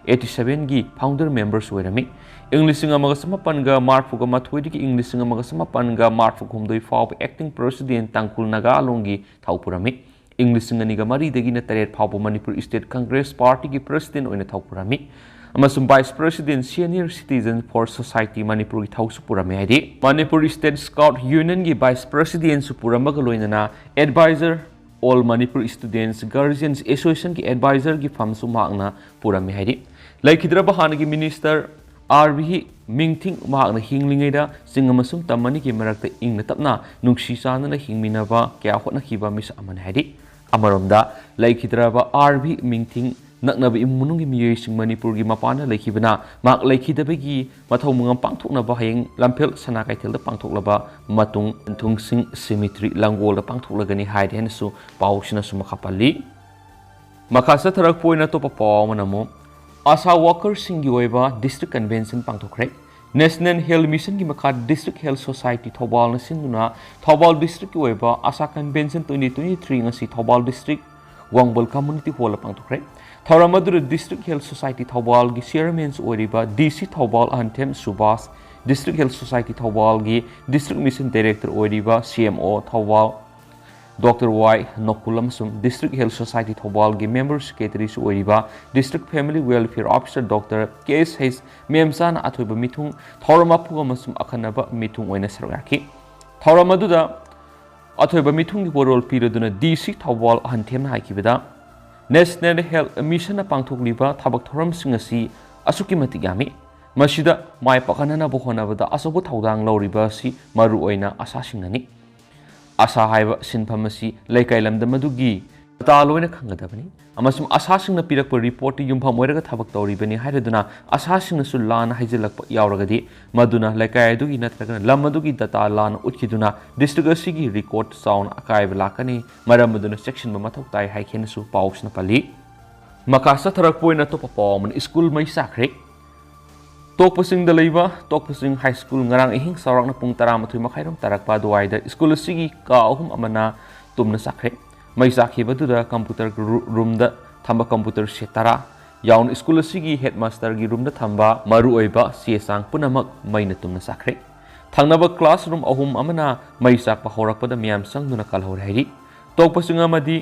eighty sevenꯒꯤ founder members ꯑꯣꯏꯔꯝꯃꯤ꯫ ꯏꯪ ꯂꯤꯁꯤꯡ ꯑꯃꯒ ꯆꯃꯥꯄꯟꯒ ꯃꯔꯤꯐꯨꯒ ꯃꯥꯊꯣꯏꯗꯒꯤ ꯏꯪ ꯂꯤꯁꯤꯡ ꯑꯃꯒ ꯆꯃꯥꯄꯟꯒ ꯃꯔꯤꯐꯨꯒ ꯍꯨꯝꯗꯣꯏ ꯐꯥꯎꯕ acting president ꯇꯥꯡꯈꯨꯜ ꯅꯥꯒꯥ ꯑꯥꯂꯣꯡꯒꯤ ꯊꯧ ꯄꯨꯔꯝꯃꯤ꯫ ꯏꯪ ꯂꯤꯁꯤꯡ ꯑꯅꯤꯒ ꯃꯔꯤꯗꯒꯤꯅ ꯇꯔꯦꯠ ꯐꯥꯎꯕ ꯃꯅꯤꯄꯨꯔ ꯏꯁꯇꯦꯠ ꯀꯪꯒ꯭ꯔꯦꯁ ꯄꯥꯔꯇꯤꯒꯤ ꯄ꯭ꯔꯁꯤꯗꯦꯟ ꯑꯣꯏꯅ ꯊꯧ ꯄꯨꯔꯝꯃꯤ ꯑꯃꯁꯨꯡ vice president senior citizen four society ꯃꯅꯤꯄꯨꯔꯒꯤ ꯊꯧꯁꯨ ꯄꯨꯔꯝꯃꯤ꯫ ꯍꯥꯏꯗꯤ ꯃꯅꯤꯄꯨꯔ ꯏꯁꯇꯦꯠ ꯁ꯭ꯀꯥꯎꯠ ꯌꯨꯅꯤꯌꯟꯒꯤ ꯚꯥꯏꯁ ꯄ꯭ꯔꯁꯤꯗꯦꯟꯁꯨ ꯄꯨꯔꯝꯕꯒ ꯂꯣꯏꯅꯅ ꯑꯦꯗꯚꯥꯏꯖꯔ ꯑꯣꯜ ꯃꯅꯤꯄꯨꯔ ꯁ꯭ꯇꯨꯗꯦꯟꯠꯁ ꯒꯥꯔꯖꯤꯌꯟꯁ ꯑꯦꯁꯣꯁꯤꯌꯦꯁꯟꯒꯤ ꯑꯦꯗꯚꯥꯏꯖꯔꯒꯤ ꯐꯝꯁꯨ ꯃꯍꯥꯛꯅ ꯄꯨꯔꯝꯃꯤ꯫ ꯍꯥꯏꯗꯤ ꯂꯩꯈꯤꯗ꯭ꯔꯕ ꯍꯥꯟꯅꯒꯤ ꯃꯤꯅꯤꯁꯇꯔ ꯑꯥꯔ ꯚꯤ ꯃꯤꯡꯊꯤꯡ ꯃꯍꯥꯛꯅ ꯍꯤꯡꯂꯤꯉꯩꯗ ꯆꯤꯡ ꯑꯃꯁꯨꯡ ꯇꯝ ꯑꯅꯤꯒꯤ ꯃꯔꯛꯇ ꯏꯪꯅ ꯇꯞꯅ ꯅꯨꯡꯁꯤ ꯆꯥꯟꯅꯅ ꯍꯤꯡꯃꯤꯟꯅꯕ ꯀꯌꯥ ꯍꯣꯠꯅꯈꯤꯕ ꯃꯤꯁꯛ ꯑꯃꯅꯤ꯫ ꯍꯥꯏꯗꯤ ꯑꯃꯔꯣꯝꯗ ꯂꯩꯈꯤꯗ꯭ꯔꯕ ꯑꯥꯔ ꯚꯤ ꯃꯤꯡꯊꯤꯡ ꯅꯛꯅꯕ ꯏꯃꯨꯡ ꯃꯅꯨꯡꯒꯤ ꯃꯤꯑꯣꯏꯁꯤꯡ ꯃꯅꯤꯄꯨꯔꯒꯤ ꯃꯄꯥꯟꯗ ꯂꯩꯈꯤꯕꯅ ꯃꯍꯥꯛ ꯂꯩꯈꯤꯗꯕꯒꯤ ꯃꯊꯧ ꯃꯉꯝ ꯄꯥꯡꯊꯣꯛꯅꯕ ꯍꯌꯦꯡ ꯂꯝꯐꯦꯜ ꯁꯅꯥ ꯀꯩꯊꯦꯜꯗ ꯄꯥꯡꯊꯣꯛꯂꯕ ꯃꯇꯨꯡ ꯊꯨꯡꯁꯤꯡ ꯁꯤꯃꯤꯇ꯭ꯔꯤ ꯂꯪꯒꯣꯜꯗ ꯄꯥꯡꯊꯣꯛꯂꯒꯅꯤ ꯍꯥꯏꯔꯦ ꯍꯥꯏꯅꯁꯨ ꯄꯥꯎꯁꯤꯅꯁꯨ ꯃꯈꯥ ꯄꯜꯂꯤ꯫ ꯃꯈꯥ ꯆꯠꯊꯔꯛꯄ ꯑꯣꯏꯅ ꯑꯇꯣꯞꯄ ꯄꯥꯎ ꯑꯃꯅ ꯑꯃꯨꯛ ꯑꯥꯁꯥ ꯋꯥꯀꯔꯁꯤꯡꯒꯤ ꯑꯣꯏꯕ ꯗꯤꯁꯇ꯭ꯔꯤꯛ ꯀꯟꯚꯦꯟꯁꯟ ꯄꯥꯡꯊꯣꯛꯈ꯭ꯔꯦ꯫ ꯅꯦꯁꯅꯦꯜ ꯍꯦꯜꯊ ꯃꯤꯁꯟꯒꯤ ꯃꯈꯥ ꯗꯤꯁꯇ꯭ꯔꯤꯛ ꯍꯦꯜꯊ ꯁꯣꯁꯥꯏꯇꯤ ꯊꯧꯕꯥꯜꯅ ꯁꯤꯟꯗꯨꯅ ꯊꯧꯕꯥꯜ ꯗꯤꯁꯇ꯭ꯔꯤꯛꯀꯤ ꯑꯣꯏꯕ ASHA convention twenty twenty three ꯉꯁꯤ Thoubal district Wangbal community hall ꯄꯥꯡꯊꯣꯛꯈ꯭ꯔꯦ꯫ ꯊꯧꯔꯝ ꯑꯗꯨꯗ ꯗꯤꯁꯇ꯭ꯔꯤꯛ ꯍꯦꯜꯊ ꯁꯣꯁꯥꯏꯇꯤ ꯊꯧꯕꯥꯜꯒꯤ ꯆꯤꯌꯔꯃꯦꯟꯁꯨ ꯑꯣꯏꯔꯤꯕ D C Thoubal Ahanthem Subash, district health society ꯊꯧꯕꯥꯜꯒꯤ ꯗꯤꯁꯇ꯭ꯔꯤꯛ ꯃꯤꯁꯟ ꯗꯥꯏꯔꯦꯛꯇꯔ ꯑꯣꯏꯔꯤꯕ C M O Thoubal doctor Y Nakul ꯑꯃꯁꯨꯡ ꯗꯤꯁꯇ꯭ꯔꯤꯛ ꯍꯦꯜꯊ ꯁꯣꯁꯥꯏꯇꯤ ꯊꯧꯕꯥꯜꯒꯤ ꯃꯦꯝꯕꯔ ꯁꯦꯀ꯭ꯔꯦꯇꯔꯤꯁꯨ ꯑꯣꯏꯔꯤꯕ district family welfare officer doctor K S ꯍꯩꯁ ꯃꯦꯝꯆꯥꯅ ꯑꯊꯣꯏꯕ ꯃꯤꯊꯨꯡ, ꯊꯧꯔꯝ ꯋꯥꯐꯝ ꯑꯃꯁꯨꯡ ꯑꯈꯟꯅꯕ ꯃꯤꯊꯨꯡ ꯑꯣꯏꯅ ꯁꯔꯨꯛ ꯌꯥꯈꯤ꯫ ꯊꯧꯔꯝ ꯑꯗꯨꯗ ꯑꯊꯣꯏꯕ ꯃꯤꯊꯨꯡꯒꯤ ꯋꯥꯔꯣꯜ ꯄꯤꯔꯗꯨꯅ ꯗꯤ ꯁꯤ ꯊꯧꯕꯥꯜ ꯑꯍꯟꯊꯦꯝꯅ ꯍꯥꯏꯈꯤꯕꯗ, ꯅꯦꯁꯅꯦꯜ ꯍꯦꯜꯊ ꯃꯤꯁꯟꯅ ꯄꯥꯡꯊꯣꯛꯂꯤꯕ ꯊꯕꯛ ꯊꯧꯔꯝꯁꯤꯡ ꯑꯁꯤ ꯑꯁꯨꯛꯀꯤ ꯃꯇꯤꯛ ꯌꯥꯝꯃꯤ꯫ ꯃꯁꯤꯗ ꯃꯥꯏ ꯄꯥꯛꯍꯟꯅꯕ ꯍꯣꯠꯅꯕꯗ ꯑꯆꯧꯕ ꯊꯧꯗꯥꯡ ꯂꯧꯔꯤꯕ ꯑꯁꯤ ꯃꯔꯨꯑꯣꯏꯅ ꯑꯁꯥꯁꯤꯡꯅꯅꯤ꯫ ꯑꯁꯥ ꯍꯥꯏꯕ ꯁꯤꯟꯐꯝ ꯑꯁꯤ ꯂꯩꯀꯥꯏ ꯂꯝꯗꯝ ꯑꯗꯨꯒꯤ ꯗꯇꯥ ꯂꯣꯏꯅ ꯈꯪꯒꯗꯕꯅꯤ ꯑꯃꯁꯨꯡ ꯑꯁꯥꯁꯤꯡꯅ ꯄꯤꯔꯛꯄ ꯔꯤꯄꯣꯔꯠꯇ ꯌꯨꯝꯐꯝ ꯑꯣꯏꯔꯒ ꯊꯕꯛ ꯇꯧꯔꯤꯕꯅꯤ ꯍꯥꯏꯔꯗꯨꯅ ꯑꯁꯥꯁꯤꯡꯅꯁꯨ ꯂꯥꯟꯅ ꯍꯥꯏꯖꯤꯜꯂꯛꯄ ꯌꯥꯎꯔꯒꯗꯤ ꯃꯗꯨꯅ ꯂꯩꯀꯥꯏ ꯑꯗꯨꯒꯤ ꯅꯠꯇ꯭ꯔꯒꯅ ꯂꯝ ꯑꯗꯨꯒꯤ ꯗꯇꯥ ꯂꯥꯟꯅ ꯎꯠꯈꯤꯗꯨꯅ ꯗꯤꯁꯇ꯭ꯔꯤꯛ ꯑꯁꯤꯒꯤ ꯔꯦꯀꯣꯔꯗ ꯆꯥꯎꯅ ꯑꯀꯥꯏꯕ ꯂꯥꯛꯀꯅꯤ꯫ ꯃꯔꯝ ꯑꯗꯨꯅ ꯆꯦꯛꯁꯤꯟꯕ ꯃꯊꯧ ꯇꯥꯏ ꯍꯥꯏꯈꯤꯅꯁꯨ ꯄꯥꯎꯁꯤꯅ ꯄꯜꯂꯤ꯫ ꯃꯈꯥ ꯆꯠꯊꯔꯛꯄ ꯑꯣꯏꯅ ꯑꯇꯣꯞꯄ ꯄꯥꯎ ꯑꯃꯅ ꯁ꯭ꯀꯨꯜ ꯃꯩ ꯆꯥꯛꯈ꯭ꯔꯦ꯫ ꯇꯣꯛꯄꯁꯤꯡꯗ ꯂꯩꯕ ꯇꯣꯛꯄꯁꯤꯡ ꯍꯥꯏ ꯁ꯭ꯀꯨꯜ ꯉꯔꯥꯡ ꯑꯍꯤꯡ ꯆꯥꯎꯔꯥꯛꯅ ꯄꯨꯡ ꯇꯔꯥꯃꯥꯊꯣꯏ ꯃꯈꯥꯏꯔꯣꯝ ꯇꯥꯔꯛꯄ ꯑꯗꯨꯋꯥꯏꯗ ꯁ꯭ꯀꯨꯜ ꯑꯁꯤꯒꯤ ꯀꯥ ꯑꯍꯨꯝ ꯑꯃꯅ ꯇꯨꯝꯅ ꯆꯥꯛꯈ꯭ꯔꯦ꯫ ꯃꯩ ꯆꯥꯛꯈꯤꯕꯗꯨꯗ ꯀꯝꯄ꯭ꯌꯨꯇꯔ ꯔꯨ-, ꯔꯨꯝꯗ ꯊꯝꯕ ꯀꯝꯄ꯭ꯌꯨꯇꯔ ꯁꯦꯠ ꯇꯔꯥ ꯌꯥꯎꯅ ꯁ꯭ꯀꯨꯜ ꯑꯁꯤꯒꯤ ꯍꯦꯗꯃꯥꯁꯇꯔꯒꯤ ꯔꯨꯝꯗ ꯊꯝꯕ ꯃꯔꯨꯑꯣꯏꯕ ꯆꯦ ꯆꯥꯡ ꯄꯨꯝꯅꯃꯛ ꯃꯩꯅ ꯇꯨꯝꯅ ꯆꯥꯛꯈ꯭ꯔꯦ꯫ ꯊꯪꯅꯕ ꯀ꯭ꯂꯥꯁꯔꯨꯝ ꯑꯍꯨꯝ ꯑꯃꯅ ꯃꯩ ꯆꯥꯛꯄ ꯍꯧꯔꯛꯄꯗ ꯃꯤꯌꯥꯝ ꯆꯪꯗꯨꯅ ꯀꯜꯍꯧꯔꯦ ꯍꯥꯏꯔꯤ꯫ ꯇꯣꯛꯄꯁꯤꯡ ꯑꯃꯗꯤ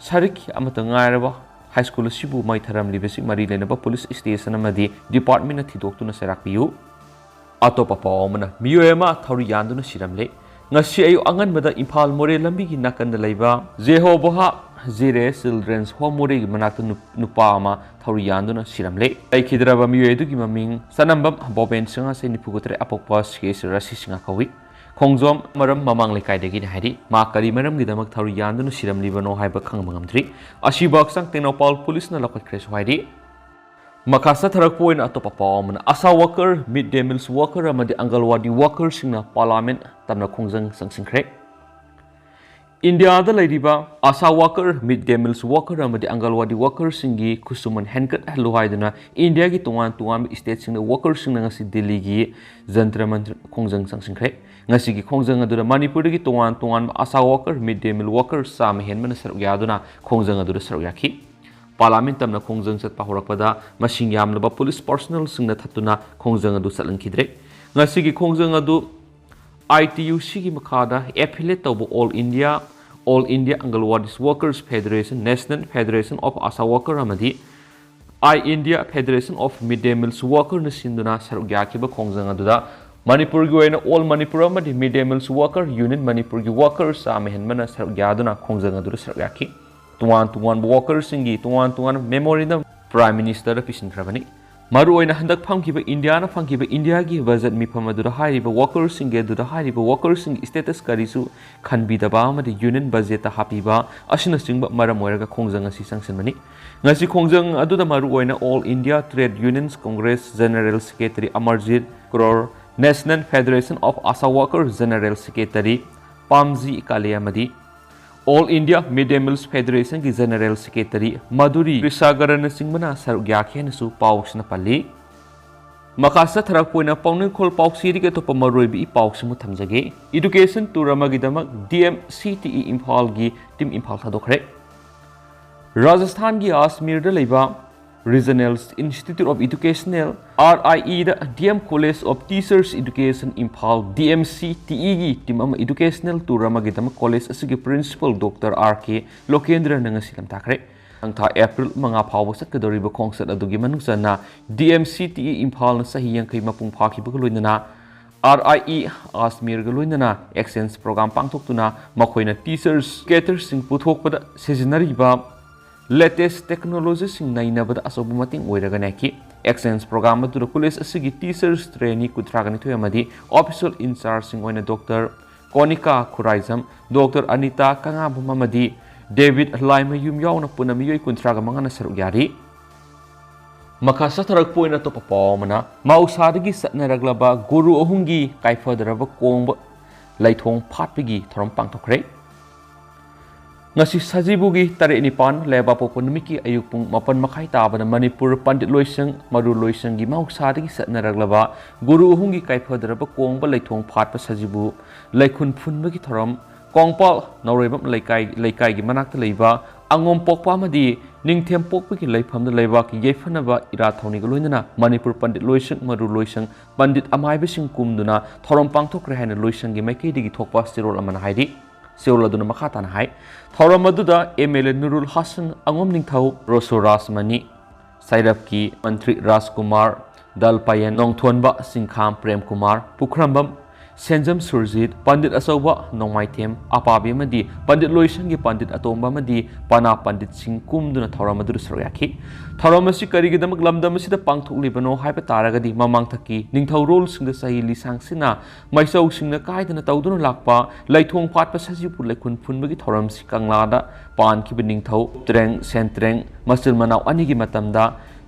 ꯁꯔꯤꯛ ꯑꯃꯠꯇ ꯉꯥꯏꯔꯕ ꯍꯥꯏ ꯁ꯭ꯀꯨꯜ ꯑꯁꯤꯕꯨ ꯃꯩ ꯊꯥꯔꯝꯂꯤꯕꯁꯤ ꯃꯔꯤ ꯂꯩꯅꯕ ꯄꯨꯂꯤꯁ ꯁ꯭ꯇꯦꯁꯟ ꯑꯃꯗꯤ ꯗꯤꯄꯥꯔꯠꯃꯦꯟꯅ ꯊꯤꯗꯣꯛꯇꯨꯅ ꯆꯩꯔꯥꯛ ꯄꯤꯌꯨ꯫ ꯑꯇꯣꯞꯄ ꯄꯥꯎ ꯑꯃꯅ, ꯃꯤꯑꯣꯏ ꯑꯃ ꯊꯧꯔꯤ ꯌꯥꯟꯗꯨꯅ ꯁꯤꯔꯝꯂꯦ꯫ ꯉꯁꯤ ꯑꯌꯨꯛ ꯑꯉꯟꯕꯗ ꯏꯝꯐꯥꯜ ꯃꯣꯔꯦ ꯂꯝꯕꯤꯒꯤ ꯅꯥꯀꯟꯗ ꯂꯩꯕ ꯖꯦꯍꯣꯕꯣꯍꯥ ꯖꯤꯔꯦ ꯆꯤꯜꯗ꯭ꯔꯦꯟꯁ ꯍꯣꯝ ꯃꯣꯔꯦꯒꯤ ꯃꯅꯥꯛꯇ ꯅꯨ-, ꯅꯨꯄꯥ ꯑꯃ ꯊꯧꯔꯤ ꯌꯥꯟꯗꯨꯅ ꯁꯤꯔꯝꯂꯦ꯫ ꯂꯩꯈꯤꯗ꯭ꯔꯕ ꯃꯤꯑꯣꯏ ꯑꯗꯨꯒꯤ ꯃꯃꯤꯡ ꯆꯅꯝꯕꯝ ꯕꯣꯕꯦꯟ ꯁꯤꯡ, ꯆꯍꯤ ꯅꯤꯐꯨ ꯇꯔꯦꯠ, ꯑꯄꯣꯛꯄ ꯁꯤ ꯑꯦꯁ ꯔꯥꯁꯤ ꯁꯤꯡꯍ ꯀꯧꯏ꯫ ꯈꯣꯡꯖꯣꯝ ꯃꯔꯝ ꯃꯃꯥꯡ ꯂꯩꯀꯥꯏꯗꯒꯤꯅꯤ ꯍꯥꯏꯔꯤ꯫ ꯃꯥ ꯀꯔꯤ ꯃꯔꯝꯒꯤꯗꯃꯛ ꯊꯧꯔꯤ ꯌꯥꯟꯗꯨꯅ ꯁꯤꯔꯝꯂꯤꯕꯅꯣ ꯍꯥꯏꯕ ꯈꯪꯕ ꯉꯝꯗ꯭ꯔꯤ꯫ ꯑꯁꯤꯕꯨ ꯍꯛꯆꯥꯡ ꯇꯦꯡꯅꯧꯄꯥꯜ ꯄꯨꯂꯤꯁꯅ ꯂꯧꯈꯠꯈ꯭ꯔꯦꯁꯨ ꯍꯥꯏꯔꯤ꯫ ꯃꯈꯥ ꯆꯠꯊꯔꯛꯄ ꯑꯣꯏꯅ ꯑꯇꯣꯞꯄ ꯄꯥꯎ ꯑꯃꯅ, ꯑꯁꯥ ꯋꯥꯀꯔ, ꯃꯤꯗ ꯗꯦ ꯃꯤꯜꯁ ꯋꯥꯀꯔ ꯑꯃꯗꯤ ꯑꯪꯒꯜꯋꯥꯗꯤ ꯋꯥꯀꯔꯁꯤꯡꯅ ꯄꯥꯔꯂꯥꯃꯦꯟ ꯇꯝꯅ ꯈꯣꯡꯖꯪ ꯆꯪꯁꯤꯟꯈ꯭ꯔꯦ꯫ ꯏꯟꯗꯤꯌꯥꯗ ꯂꯩꯔꯤꯕ ꯑꯁꯥ ꯋꯥꯀꯔ, ꯃꯤꯗ ꯗꯦ ꯃꯤꯜꯁ ꯋꯥꯀꯔ ꯑꯃꯗꯤ ꯑꯪꯒꯜꯋꯥꯗꯤ ꯋꯥꯀꯔꯁꯤꯡꯒꯤ ꯈꯨꯠꯁꯨꯃꯟ ꯍꯦꯟꯒꯠꯍꯜꯂꯨ ꯍꯥꯏꯗꯨꯅ ꯏꯟꯗꯤꯌꯥꯒꯤ ꯇꯣꯉꯥꯟ ꯇꯣꯉꯥꯟꯕ ꯁ꯭ꯇꯦꯠꯁꯤꯡꯗ ꯋꯥꯀꯔꯁꯤꯡꯅ ꯉꯁꯤ ꯗꯤꯜꯂꯤꯒꯤ ꯖꯟꯇ꯭ꯔ ꯃꯟꯇ꯭ꯔ ꯈꯣꯡꯖꯪ ꯆꯪꯁꯤꯟꯈ꯭ꯔꯦ꯫ ꯉꯁꯤꯒꯤ ꯈꯣꯡꯖꯪ ꯑꯗꯨꯗ ꯃꯅꯤꯄꯨꯔꯗꯒꯤ ꯇꯣꯉꯥꯟ ꯇꯣꯉꯥꯟꯕ ꯑꯁꯥ ꯋꯥꯀꯔ, ꯃꯤꯗ ꯗꯦ ꯃꯤꯜ ꯋꯥꯀꯔ ꯆꯥꯝꯃ ꯍꯦꯟꯕꯅ ꯁꯔꯨꯛ ꯌꯥꯗꯨꯅ ꯈꯣꯡꯖꯪ ꯑꯗꯨꯗ ꯁꯔꯨꯛ ꯌꯥꯈꯤ꯫ ꯄꯥꯔꯂꯥꯃꯦꯟ ꯇꯝꯅ ꯈꯣꯡꯖꯪ ꯆꯠꯄ ꯍꯧꯔꯛꯄꯗ ꯃꯁꯤꯡ ꯌꯥꯝꯂꯕ ꯄꯨꯂꯤꯁ ꯄꯥꯔꯁꯣꯅꯦꯜꯁꯤꯡꯅ ꯊꯠꯇꯨꯅ ꯈꯣꯡꯖꯪ ꯑꯗꯨ ꯆꯠꯍꯟꯈꯤꯗ꯭ꯔꯦ꯫ ꯉꯁꯤꯒꯤ ꯈꯣꯡꯖꯪ ꯑꯗꯨ ꯑꯥꯏ ꯇꯤ ꯌꯨ ꯁꯤꯒꯤ ꯃꯈꯥꯗ ꯑꯦꯐꯤꯂꯦꯠ ꯇꯧꯕ ꯑꯣꯜ ꯏꯟꯗꯤꯌꯥ, ꯑꯣꯜ ꯏꯟꯗꯤꯌꯥ ꯑꯪꯒꯜꯋꯥꯗꯤꯁ workers federation, national federation of ASHA worker ꯑꯃꯗꯤ ꯑꯥꯏ ꯏꯟꯗꯤꯌꯥ ꯐꯦꯗꯔꯦꯁꯟ ꯑꯣꯐ ꯃꯤꯗ ꯗꯦ ꯃꯤꯜꯁ ꯋꯥꯀꯔꯅ ꯁꯤꯟꯗꯨꯅ ꯁꯔꯨꯛ ꯌꯥꯈꯤꯕ ꯈꯣꯡꯖꯪ ꯑꯗꯨꯗ ꯃꯅꯤꯄꯨꯔꯒꯤ ꯑꯣꯏꯅ ꯑꯣꯜ ꯃꯅꯤꯄꯨꯔ ꯑꯃꯗꯤ ꯃꯤꯗ ꯗꯦ ꯃꯤꯜꯁ ꯋꯥꯀꯔ ꯌꯨꯅꯤꯌꯟ ꯃꯅꯤꯄꯨꯔꯒꯤ ꯋꯥꯀꯔ ꯆꯥꯝꯃ ꯍꯦꯟꯕꯅ ꯁꯔꯨꯛ ꯌꯥꯗꯨꯅ ꯈꯣꯡꯖꯪ ꯑꯗꯨꯗ ꯁꯔꯨꯛ ꯌꯥꯈꯤ꯫ ꯇꯣꯉꯥꯟ ꯇꯣꯉꯥꯟꯕ ꯋꯥꯀꯔꯁꯤꯡꯒꯤ ꯇꯣꯉꯥꯟ ꯇꯣꯉꯥꯟꯕ ꯃꯦꯃꯣꯔꯦꯟꯗꯝ ꯄ꯭ꯔꯥꯏꯝ ꯃꯤꯅꯤꯁꯇꯔꯗ ꯄꯤꯁꯤꯟꯈ꯭ꯔꯕꯅꯤ꯫ ꯃꯔꯨꯑꯣꯏꯅ ꯍꯟꯗꯛ ꯐꯝꯈꯤꯕ ꯏꯟꯗꯤꯌꯥꯅ ꯐꯪꯈꯤꯕ ꯏꯟꯗꯤꯌꯥꯒꯤ ꯕꯖꯦꯠ ꯃꯤꯐꯝ ꯑꯗꯨꯗ ꯍꯥꯏꯔꯤꯕ ꯋꯥꯀꯔꯁꯤꯡꯒꯤ ꯑꯗꯨꯗ ꯍꯥꯏꯔꯤꯕ ꯋꯥꯀꯔꯁꯤꯡꯒꯤ ꯁ꯭ꯇꯦꯇꯁ ꯀꯔꯤꯁꯨ ꯈꯟꯕꯤꯗꯕ ꯑꯃꯗꯤ ꯌꯨꯅꯤꯌꯟ ꯕꯖꯦꯠꯇ ꯍꯥꯞꯄꯤꯕ ꯑꯁꯤꯅꯆꯤꯡꯕ ꯃꯔꯝ ꯑꯣꯏꯔꯒ ꯈꯣꯡꯖꯪ ꯑꯁꯤ ꯆꯪꯁꯤꯟꯕꯅꯤ꯫ ꯉꯁꯤ ꯈꯣꯡꯖꯪ ꯑꯗꯨꯗ ꯃꯔꯨꯑꯣꯏꯅ all India trade unions congress general secretary Amarjeet Kaur, national federation of ASHA worker general secretary ꯄꯥꯝꯖꯤ ꯀꯥꯂꯦ ꯑꯃꯗꯤ all India mid day meals ꯐꯦꯗꯔꯦꯁꯟꯒꯤ ꯖꯦꯅꯔꯦꯜ ꯁꯦꯀ꯭ꯔꯦꯇꯔꯤ ꯃꯙꯨꯔꯤ ꯀ꯭ꯔꯤꯁꯥꯒꯔꯅꯆꯤꯡꯕꯅ ꯁꯔꯨꯛ ꯌꯥꯈꯤ ꯍꯥꯏꯅꯁꯨ ꯄꯥꯎꯁꯤꯅ ꯄꯜꯂꯤ꯫ ꯃꯈꯥ ꯆꯠꯊꯔꯛꯄ ꯑꯣꯏꯅ ꯄꯥꯎꯅꯤꯡꯈꯣꯜ ꯄꯥꯎꯆꯦꯗꯒꯤ ꯑꯇꯣꯞꯄ ꯃꯔꯨꯑꯣꯏꯕ ꯏ ꯄꯥꯎꯁꯤꯃ ꯊꯝꯖꯒꯦ꯫ ꯏꯗꯨꯀꯦꯁꯟ ꯇꯨꯔ ꯑꯃꯒꯤꯗꯃꯛ D M C T E ꯏꯝꯐꯥꯜꯒꯤ ꯇꯤꯝ ꯏꯝꯐꯥꯜ ꯊꯥꯗꯣꯛꯈ꯭ꯔꯦ꯫ ꯔꯥꯖꯁꯊꯥꯟꯒꯤ ꯑꯖꯃꯤꯔꯗ ꯂꯩꯕ Regional Institute of Educational, R I E the D M College of Teachers Education Imphal, D M C T E ꯒꯤ team ꯑꯃ educational tour ꯑꯃꯒꯤꯗꯃꯛ college ꯑꯁꯤꯒꯤ principal Doctor R K ꯂꯣꯀꯦꯟꯗ꯭ꯔꯅ ꯉꯁꯤ ꯂꯝꯇꯥꯛꯈ꯭ꯔꯦ꯫ ꯍꯪꯊꯥ April ꯃꯉꯥ ꯐꯥꯎꯕ ꯆꯠꯀꯗꯧꯔꯤꯕ ꯈꯣꯡꯆꯠ ꯑꯗꯨꯒꯤ ꯃꯅꯨꯡ ꯆꯟꯅ D M C T E ꯏꯝꯐꯥꯜꯅ ꯆꯍꯤ ꯌꯥꯡꯈꯩ ꯃꯄꯨꯡ ꯐꯥꯈꯤꯕꯒ ꯂꯣꯏꯅꯅ R I E ꯑꯖꯃꯤꯔꯒ ꯂꯣꯏꯅꯅ exchange program ꯄꯥꯡꯊꯣꯛꯇꯨꯅ ꯃꯈꯣꯏꯅ teachers, educatorꯁꯤꯡ ꯄꯨꯊꯣꯛꯄꯗ ꯁꯤꯖꯤꯟꯅꯔꯤꯕ latest technologyꯁꯤꯡ ꯅꯩꯅꯕꯗ ꯑꯆꯧꯕ ꯃꯇꯦꯡ ꯑꯣꯏꯔꯒꯅꯤ ꯍꯥꯏꯈꯤ꯫ Exchange program ꯑꯗꯨꯗ college ꯑꯁꯤꯒꯤ teachers trainee ꯀꯨꯟꯊ꯭ꯔꯥꯒ ꯅꯤꯊꯣꯏ ꯑꯃꯗꯤ official in chargeꯁꯤꯡ ꯑꯣꯏꯅ Doctor ꯀꯣꯅꯤꯀꯥ ꯈꯨꯔꯥꯏꯖꯝ, Doctor ꯑꯅꯤꯇꯥ ꯀꯉꯥꯕꯝ ꯑꯃꯗꯤ David ꯂꯥꯏꯃꯌꯨꯝ ꯌꯥꯎꯅ ꯄꯨꯟꯅ ꯃꯤꯑꯣꯏ ꯀꯨꯟꯊ꯭ꯔꯥꯒ ꯃꯉꯥꯅ ꯁꯔꯨꯛ ꯌꯥꯔꯤ꯫ ꯃꯈꯥ ꯆꯠꯊꯔꯛꯄ ꯑꯣꯏꯅ ꯑꯇꯣꯞꯄ ꯄꯥꯎ ꯑꯃꯅ, ꯃꯍꯧꯁꯥꯗꯒꯤ ꯆꯠꯅꯔꯛꯂꯕ ꯒꯨꯔꯨ ꯑꯍꯨꯝꯒꯤ ꯀꯥꯏꯐꯗꯔꯕ ꯀꯣꯡꯕ ꯂꯩꯊꯣꯡ ꯐꯥꯠꯄꯒꯤ ꯊꯧꯔꯝ ꯄꯥꯡꯊꯣꯛꯈ꯭ꯔꯦ꯫ ꯉꯁꯤ ꯁꯖꯤꯕꯨꯒꯤ ꯇꯔꯦꯠ ꯅꯤꯄꯥꯟ ꯂꯩꯕꯥꯛꯄꯣꯛꯄ ꯅꯨꯃꯤꯠꯀꯤ ꯑꯌꯨꯛ ꯄꯨꯡ ꯃꯥꯄꯟ ꯃꯈꯥꯏ ꯇꯥꯕꯗ ꯃꯅꯤꯄꯨꯔ ꯄꯟꯗꯤꯠ ꯂꯣꯏꯁꯪ ꯃꯔꯨ ꯂꯣꯏꯁꯪꯒꯤ ꯃꯍꯧꯁꯥꯗꯒꯤ ꯆꯠꯅꯔꯛꯂꯕ ꯒꯨꯔꯨ ꯑꯍꯨꯝꯒꯤ ꯀꯥꯏꯐꯗꯔꯕ ꯀꯣꯡꯕ ꯂꯩꯊꯣꯡ ꯐꯥꯠꯄ ꯁꯖꯤꯕꯨ ꯂꯩꯈꯨꯟ ꯐꯨꯟꯕꯒꯤ ꯊꯧꯔꯝ ꯀꯣꯡꯄꯥꯜ ꯅꯧꯔꯩꯕꯝ ꯂꯩꯀꯥꯏ, ꯂꯩꯀꯥꯏꯒꯤ ꯃꯅꯥꯛꯇ ꯂꯩꯕ ꯑꯉꯣꯝ ꯄꯣꯛꯄ ꯑꯃꯗꯤ ꯅꯤꯡꯊꯦꯝ ꯄꯣꯛꯄꯒꯤ ꯂꯩꯐꯝꯗ ꯂꯩꯕꯥꯛꯀꯤ ꯌꯥꯏꯐꯅꯕ ꯏꯔꯥꯠ ꯊꯧꯅꯤꯒ ꯂꯣꯏꯅꯅ ꯃꯅꯤꯄꯨꯔ ꯄꯟꯗꯤꯠ ꯂꯣꯏꯁꯪ ꯃꯔꯨ ꯂꯣꯏꯁꯪ ꯄꯟꯗꯤꯠ ꯑꯃꯥꯏꯕꯁꯤꯡ ꯀꯨꯝꯗꯨꯅ ꯊꯧꯔꯝ ꯄꯥꯡꯊꯣꯛꯈ꯭ꯔꯦ ꯍꯥꯏꯅ ꯂꯣꯏꯁꯪꯒꯤ ꯃꯥꯏꯀꯩꯗꯒꯤ ꯊꯣꯛꯄ ꯆꯦꯔꯣꯜ ꯑꯃꯅ ꯍꯥꯏꯔꯤ꯫ ꯆꯦꯔꯣꯜ ꯑꯗꯨꯅ ꯃꯈꯥ ꯇꯥꯅ ꯍꯥꯏ, ꯊꯧꯔꯝ ꯑꯗꯨꯗ M L A ꯅꯨꯔꯨꯜ ꯍꯥꯁꯟ, ꯑꯉꯣꯝ ꯅꯤꯡꯊꯧ, ꯔꯣꯁꯨ ꯔꯥꯖꯃꯅꯤ, ꯁꯩꯔꯞꯀꯤ ꯃꯟꯇ꯭ꯔꯤ ꯔꯥꯖꯀꯨꯃꯥꯔ, ꯗꯜꯄꯥꯌꯦꯟ ꯅꯣꯡꯊꯣꯟꯕ, ꯁꯤꯡꯈꯥꯝ ꯄ꯭ꯔꯦꯝꯀꯨꯃꯥꯔ, ꯄꯨꯈ꯭ꯔꯝꯕꯝ ꯁꯦꯟꯖꯝ ꯁꯨꯔꯖꯤꯠ, ꯄꯟꯗꯤꯠ ꯑꯆꯧꯕ ꯅꯣꯡꯃꯥꯏꯊꯦꯝ ꯑꯄꯥꯕꯤ ꯑꯃꯗꯤ ꯄꯟꯗꯤꯠ ꯂꯣꯏꯁꯪꯒꯤ ꯄꯟꯗꯤꯠ ꯑꯇꯣꯝꯕ ꯑꯃꯗꯤ ꯄꯅꯥ ꯄꯟꯗꯤꯠꯁꯤꯡ ꯀꯨꯝꯗꯨꯅ ꯊꯧꯔꯝ ꯑꯗꯨꯗ ꯁꯔꯨꯛ ꯌꯥꯈꯤ꯫ ꯊꯧꯔꯝ ꯑꯁꯤ ꯀꯔꯤꯒꯤꯗꯃꯛ ꯂꯝꯗꯝ ꯑꯁꯤꯗ ꯄꯥꯡꯊꯣꯛꯂꯤꯕꯅꯣ ꯍꯥꯏꯕ ꯇꯥꯔꯒꯗꯤ, ꯃꯃꯥꯡꯊꯛꯀꯤ ꯅꯤꯡꯊꯧꯔꯣꯜꯁꯤꯡꯗ ꯆꯍꯤ ꯂꯤꯁꯥꯡꯁꯤꯟꯅ ꯃꯥꯏꯆꯧꯁꯤꯡꯅ ꯀꯥꯏꯗꯅ ꯇꯧꯗꯨꯅ ꯂꯥꯛꯄ ꯂꯩꯊꯣꯡ ꯐꯥꯠꯄ ꯁꯖꯤꯕꯨ ꯂꯩꯈꯨꯟ ꯐꯨꯟꯕꯒꯤ ꯊꯧꯔꯝꯁꯤ ꯀꯪꯂꯥꯗ ꯄꯥꯟꯈꯤꯕ ꯅꯤꯡꯊꯧ ꯇ꯭ꯔꯦꯡ ꯁꯦꯟꯇ꯭ꯔꯦꯡ ꯃꯆꯤꯜ ꯃꯅꯥꯎ ꯑꯅꯤꯒꯤ ꯃꯇꯝꯗ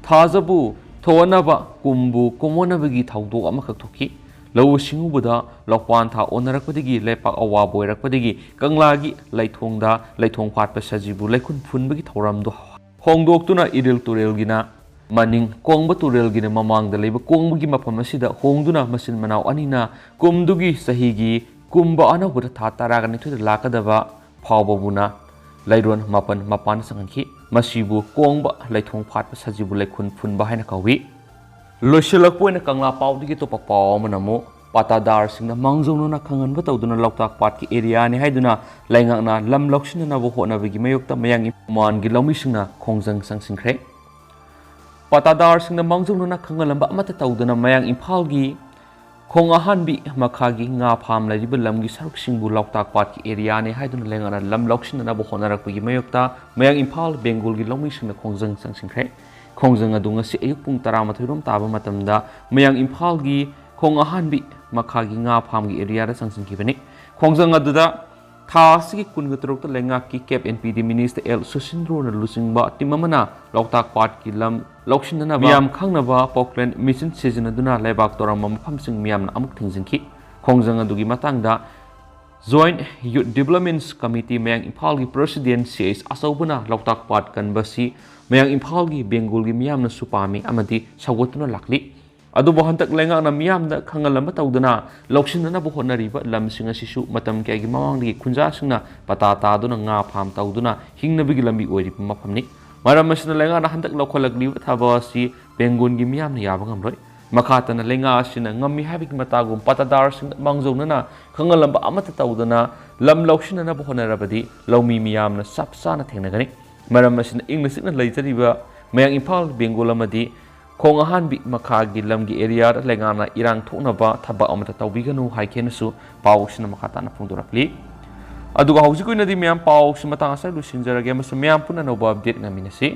ꯊꯥꯖꯕꯨ ꯊꯣꯛꯅꯕ ꯀꯨꯝꯕꯨ ꯀꯨꯝꯑꯣꯟꯅꯕꯒꯤ ꯊꯧꯗꯣꯛ ꯑꯃꯈꯛ ꯊꯣꯛꯈꯤ꯫ ꯂꯧꯎ ꯁꯤꯡꯎꯕꯗ ꯂꯧꯄꯥꯟ ꯊꯥ ꯑꯣꯟꯅꯔꯛꯄꯗꯒꯤ ꯂꯩꯄꯥꯛ ꯑꯋꯥꯕ ꯑꯣꯏꯔꯛꯄꯗꯒꯤ ꯀꯪꯂꯥꯒꯤ ꯂꯩꯊꯣꯡꯗ ꯂꯩꯊꯣꯡ ꯐꯥꯠꯄ ꯁꯖꯤꯕꯨ ꯂꯩꯈꯨꯟ ꯐꯨꯟꯕꯒꯤ ꯊꯧꯔꯝꯗꯨ ꯍꯣꯡꯗꯣꯛꯇꯨꯅ ꯏꯔꯤꯜ ꯇꯨꯔꯦꯜꯒꯤꯅ ꯃꯅꯤꯡ, ꯀꯣꯡꯕ ꯇꯨꯔꯦꯜꯒꯤꯅ ꯃꯃꯥꯡꯗ ꯂꯩꯕ ꯀꯣꯡꯕꯒꯤ ꯃꯐꯝ ꯑꯁꯤꯗ ꯍꯣꯡꯗꯨꯅ ꯃꯆꯤꯟ ꯃꯅꯥꯎ ꯑꯅꯤꯅ ꯀꯨꯝꯗꯨꯒꯤ ꯆꯍꯤꯒꯤ ꯀꯨꯝꯕ ꯑꯅꯧꯕꯗ ꯊꯥ ꯇꯔꯥꯒ ꯅꯤꯊꯣꯏꯗ ꯂꯥꯛꯀꯗꯕ ꯐꯥꯎꯕꯕꯨꯅ ꯂꯩꯔꯣꯟ ꯃꯥꯄꯟ ꯃꯄꯥꯟꯗ ꯆꯪꯍꯟꯈꯤ꯫ ꯃꯁꯤꯕꯨ ꯀꯣꯡꯕ ꯂꯩꯊꯣꯡ ꯐꯥꯠꯄ ꯁꯖꯤꯕꯨ ꯂꯩꯈꯨꯟ ꯐꯨꯟꯕ ꯍꯥꯏꯅ ꯀꯧꯏ꯫ ꯂꯣꯏꯁꯤꯜꯂꯛꯄ ꯑꯣꯏꯅ ꯀꯪꯂꯥ ꯄꯥꯎꯗꯒꯤ ꯑꯇꯣꯞꯄ ꯄꯥꯎ ꯑꯃꯅ ꯑꯃꯨꯛ ꯄꯥꯇꯥꯗꯥꯔꯁꯤꯡꯅ ꯃꯥꯡꯖꯧꯅꯅ ꯈꯪꯍꯟꯕ ꯇꯧꯗꯨꯅ ꯂꯣꯛꯇꯥꯛ ꯄꯥꯠꯀꯤ ꯑꯦꯔꯤꯌꯥꯅꯤ ꯍꯥꯏꯗꯨꯅ ꯂꯩꯉꯥꯛꯅ ꯂꯝ ꯂꯧꯁꯤꯟꯅꯅꯕ ꯍꯣꯠꯅꯕꯒꯤ ꯃꯥꯌꯣꯛꯇ ꯃꯌꯥꯡ ꯏꯝꯐꯥꯜꯒꯤ ꯂꯧꯃꯤꯁꯤꯡꯅ ꯈꯣꯡꯖꯪ ꯆꯪꯁꯤꯟꯈ꯭ꯔꯦ꯫ ꯄꯥꯇꯥꯗꯥꯔꯁꯤꯡꯅ ꯃꯥꯡꯖꯧꯅꯅ ꯈꯪꯍꯜꯂꯝꯕ ꯑꯃꯠꯇ ꯇꯧꯗꯅ ꯃꯌꯥꯡ ꯏꯝꯐꯥꯜꯒꯤ ꯈꯣꯡ ꯑꯍꯥꯟꯕꯤ ꯃꯈꯥꯒꯤ ꯉꯥ ꯐꯥꯝ ꯂꯩꯔꯤꯕ ꯂꯝꯒꯤ ꯁꯔꯨꯛꯁꯤꯡꯕꯨ ꯂꯣꯛꯇꯥꯛ ꯄꯥꯠꯀꯤ ꯑꯦꯔꯤꯌꯥꯅꯤ ꯍꯥꯏꯗꯨꯅ ꯂꯩꯉꯥꯛꯅ ꯂꯝ ꯂꯧꯁꯤꯟꯅꯅꯕ ꯍꯣꯠꯅꯔꯛꯄꯒꯤ ꯃꯥꯌꯣꯛꯇ ꯃꯌꯥꯡ ꯏꯝꯐꯥꯜ ꯕꯦꯡꯒꯣꯜꯒꯤ ꯂꯧꯃꯤꯁꯤꯡꯅ ꯈꯣꯡꯖꯪ ꯆꯪꯁꯤꯟꯈ꯭ꯔꯦ꯫ ꯈꯣꯡꯖꯪ ꯑꯗꯨ ꯉꯁꯤ ꯑꯌꯨꯛ ꯄꯨꯡ ꯇꯔꯥꯃꯥꯊꯣꯏ ꯔꯣꯝ ꯇꯥꯕ ꯃꯇꯝꯗ ꯃꯌꯥꯡ ꯏꯝꯐꯥꯜꯒꯤ ꯈꯣꯡ ꯑꯍꯥꯟꯕꯤ ꯃꯈꯥꯒꯤ ꯉꯥ ꯐꯥꯝꯒꯤ ꯑꯦꯔꯤꯌꯥꯗ ꯆꯪꯁꯤꯟꯈꯤꯕꯅꯤ꯫ ꯈꯣꯡꯖꯪ ꯑꯗꯨꯗ ꯊꯥ ꯑꯁꯤꯒꯤ ꯀꯨꯟꯒ ꯇꯔꯨꯛꯇ ꯂꯩꯉꯥꯛꯀꯤ ꯀꯦꯞ ꯑꯦꯟ ꯄꯤ ꯗꯤ ꯃꯤꯅꯤꯁꯇꯔ ꯑꯦꯜ ꯁꯨꯁꯤꯟꯗ꯭ꯔꯣꯅ ꯂꯨꯆꯤꯡꯕ ꯇꯤꯝ ꯑꯃꯅ ꯂꯣꯛꯇꯥꯛ ꯄꯥꯠꯀꯤ ꯂꯝ ꯂꯧꯁꯤꯟꯅꯅꯕ ꯃꯤꯌꯥꯝ ꯈꯪꯅꯕ ꯄꯣꯀ꯭ꯂꯦꯟ ꯃꯦꯆꯤꯟ ꯁꯤꯖꯤꯟꯅꯗꯨꯅ ꯂꯩꯕꯥꯛ ꯇꯧꯔꯝꯕ ꯃꯐꯝꯁꯤꯡ ꯃꯤꯌꯥꯝꯅ ꯑꯃꯨꯛ ꯊꯤꯡꯖꯤꯟꯈꯤ꯫ ꯈꯣꯡꯖꯪ ꯑꯗꯨꯒꯤ ꯃꯇꯥꯡꯗ ꯖꯣꯏꯟꯠ ꯌꯨꯠ ꯗꯤꯕꯂꯞꯃꯦꯟꯠꯁ ꯀꯃꯤꯇꯤ ꯃꯌꯥꯡ ꯏꯝꯐꯥꯜꯒꯤ ꯄ꯭ꯔꯦꯁꯤꯗꯦꯟꯠ ꯁꯤ ꯑꯩꯆ ꯑꯆꯧꯕꯅ ꯂꯣꯛꯇꯥꯛ ꯄꯥꯠ ꯀꯟꯕꯁꯤ ꯃꯌꯥꯡ ꯏꯝꯐꯥꯜꯒꯤ ꯕꯦꯡꯒꯣꯜꯒꯤ ꯃꯤꯌꯥꯝꯅꯁꯨ ꯄꯥꯝꯃꯤ ꯑꯃꯗꯤ ꯁꯧꯒꯠꯇꯨꯅ ꯂꯥꯛꯂꯤ꯫ ꯑꯗꯨꯕꯨ ꯍꯟꯗꯛ ꯂꯩꯉꯥꯛꯅ ꯃꯤꯌꯥꯝꯗ ꯈꯪꯍꯜꯂꯝꯕ ꯇꯧꯗꯅ ꯂꯧꯁꯤꯟꯅꯅꯕ ꯍꯣꯠꯅꯔꯤꯕ ꯂꯝꯁꯤꯡ ꯑꯁꯤꯁꯨ ꯃꯇꯝ ꯀꯌꯥꯒꯤ ꯃꯃꯥꯡꯗꯒꯤ ꯈꯨꯟꯖꯥꯁꯤꯡꯅ ꯄꯇꯥ ꯇꯥꯗꯨꯅ ꯉꯥ ꯐꯥꯝ ꯇꯧꯗꯨꯅ ꯍꯤꯡꯅꯕꯒꯤ ꯂꯝꯕꯤ ꯑꯣꯏꯔꯤꯕ ꯃꯐꯝꯅꯤ꯫ ꯃꯔꯝ ꯑꯁꯤꯅ ꯂꯩꯉꯥꯛꯅ ꯍꯟꯗꯛ ꯂꯧꯈꯠꯂꯛꯂꯤꯕ ꯊꯕꯛ ꯑꯁꯤ ꯕꯦꯡꯒꯣꯜꯒꯤ ꯃꯤꯌꯥꯝꯅ ꯌꯥꯕ ꯉꯝꯂꯣꯏ꯫ ꯃꯈꯥ ꯇꯥꯅ ꯂꯩꯉꯥꯛ ꯑꯁꯤꯅ ꯉꯝꯃꯤ ꯍꯥꯏꯕꯒꯤ ꯃꯇꯥꯒꯨꯝ ꯄꯇꯥꯗꯥꯔꯁꯤꯡꯗ ꯃꯥꯡꯖꯧꯅꯅ ꯈꯪꯍꯜꯂꯝꯕ ꯑꯃꯠꯇ ꯇꯧꯗꯅ ꯂꯝ ꯂꯧꯁꯤꯟꯅꯅꯕ ꯍꯣꯠꯅꯔꯕꯗꯤ ꯂꯧꯃꯤ ꯃꯤꯌꯥꯝꯅ ꯆꯞ ꯆꯥꯅ ꯊꯦꯡꯅꯒꯅꯤ꯫ ꯃꯔꯝ ꯑꯁꯤꯅ ꯏꯪꯅ ꯆꯤꯛꯅ ꯂꯩꯖꯔꯤꯕ ꯃꯌꯥꯡ ꯏꯝꯐꯥꯜ ꯕꯦꯡꯒꯣꯜ ꯑꯃꯗꯤ ꯈꯣꯡ ꯑꯍꯥꯟꯕꯤ ꯃꯈꯥꯒꯤ ꯂꯝꯒꯤ ꯑꯦꯔꯤꯌꯥꯗ ꯂꯩꯉꯥꯛꯅ ꯏꯔꯥꯡ ꯊꯣꯛꯅꯕ ꯊꯕꯛ ꯑꯃꯠꯇ ꯇꯧꯕꯤꯒꯅꯨ ꯍꯥꯏꯈꯤꯅꯁꯨ ꯄꯥꯎ ꯑꯁꯤꯅ ꯃꯈꯥ ꯇꯥꯅ ꯐꯣꯡꯗꯣꯔꯛꯂꯤ꯫ ꯑꯗꯨꯒ ꯍꯧꯖꯤꯛ ꯑꯣꯏꯅꯗꯤ ꯃꯌꯥꯝ ꯄꯥꯎ ꯑꯁꯤ ꯃꯇꯥꯡ ꯑꯁꯤꯗ ꯂꯣꯏꯁꯤꯟꯖꯔꯒꯦ ꯑꯃꯁꯨꯡ ꯃꯌꯥꯝ ꯄꯨꯟꯅ ꯑꯅꯧꯕ ꯑꯞꯗꯦꯠ ꯉꯥꯏꯃꯤꯟꯅꯁꯤ꯫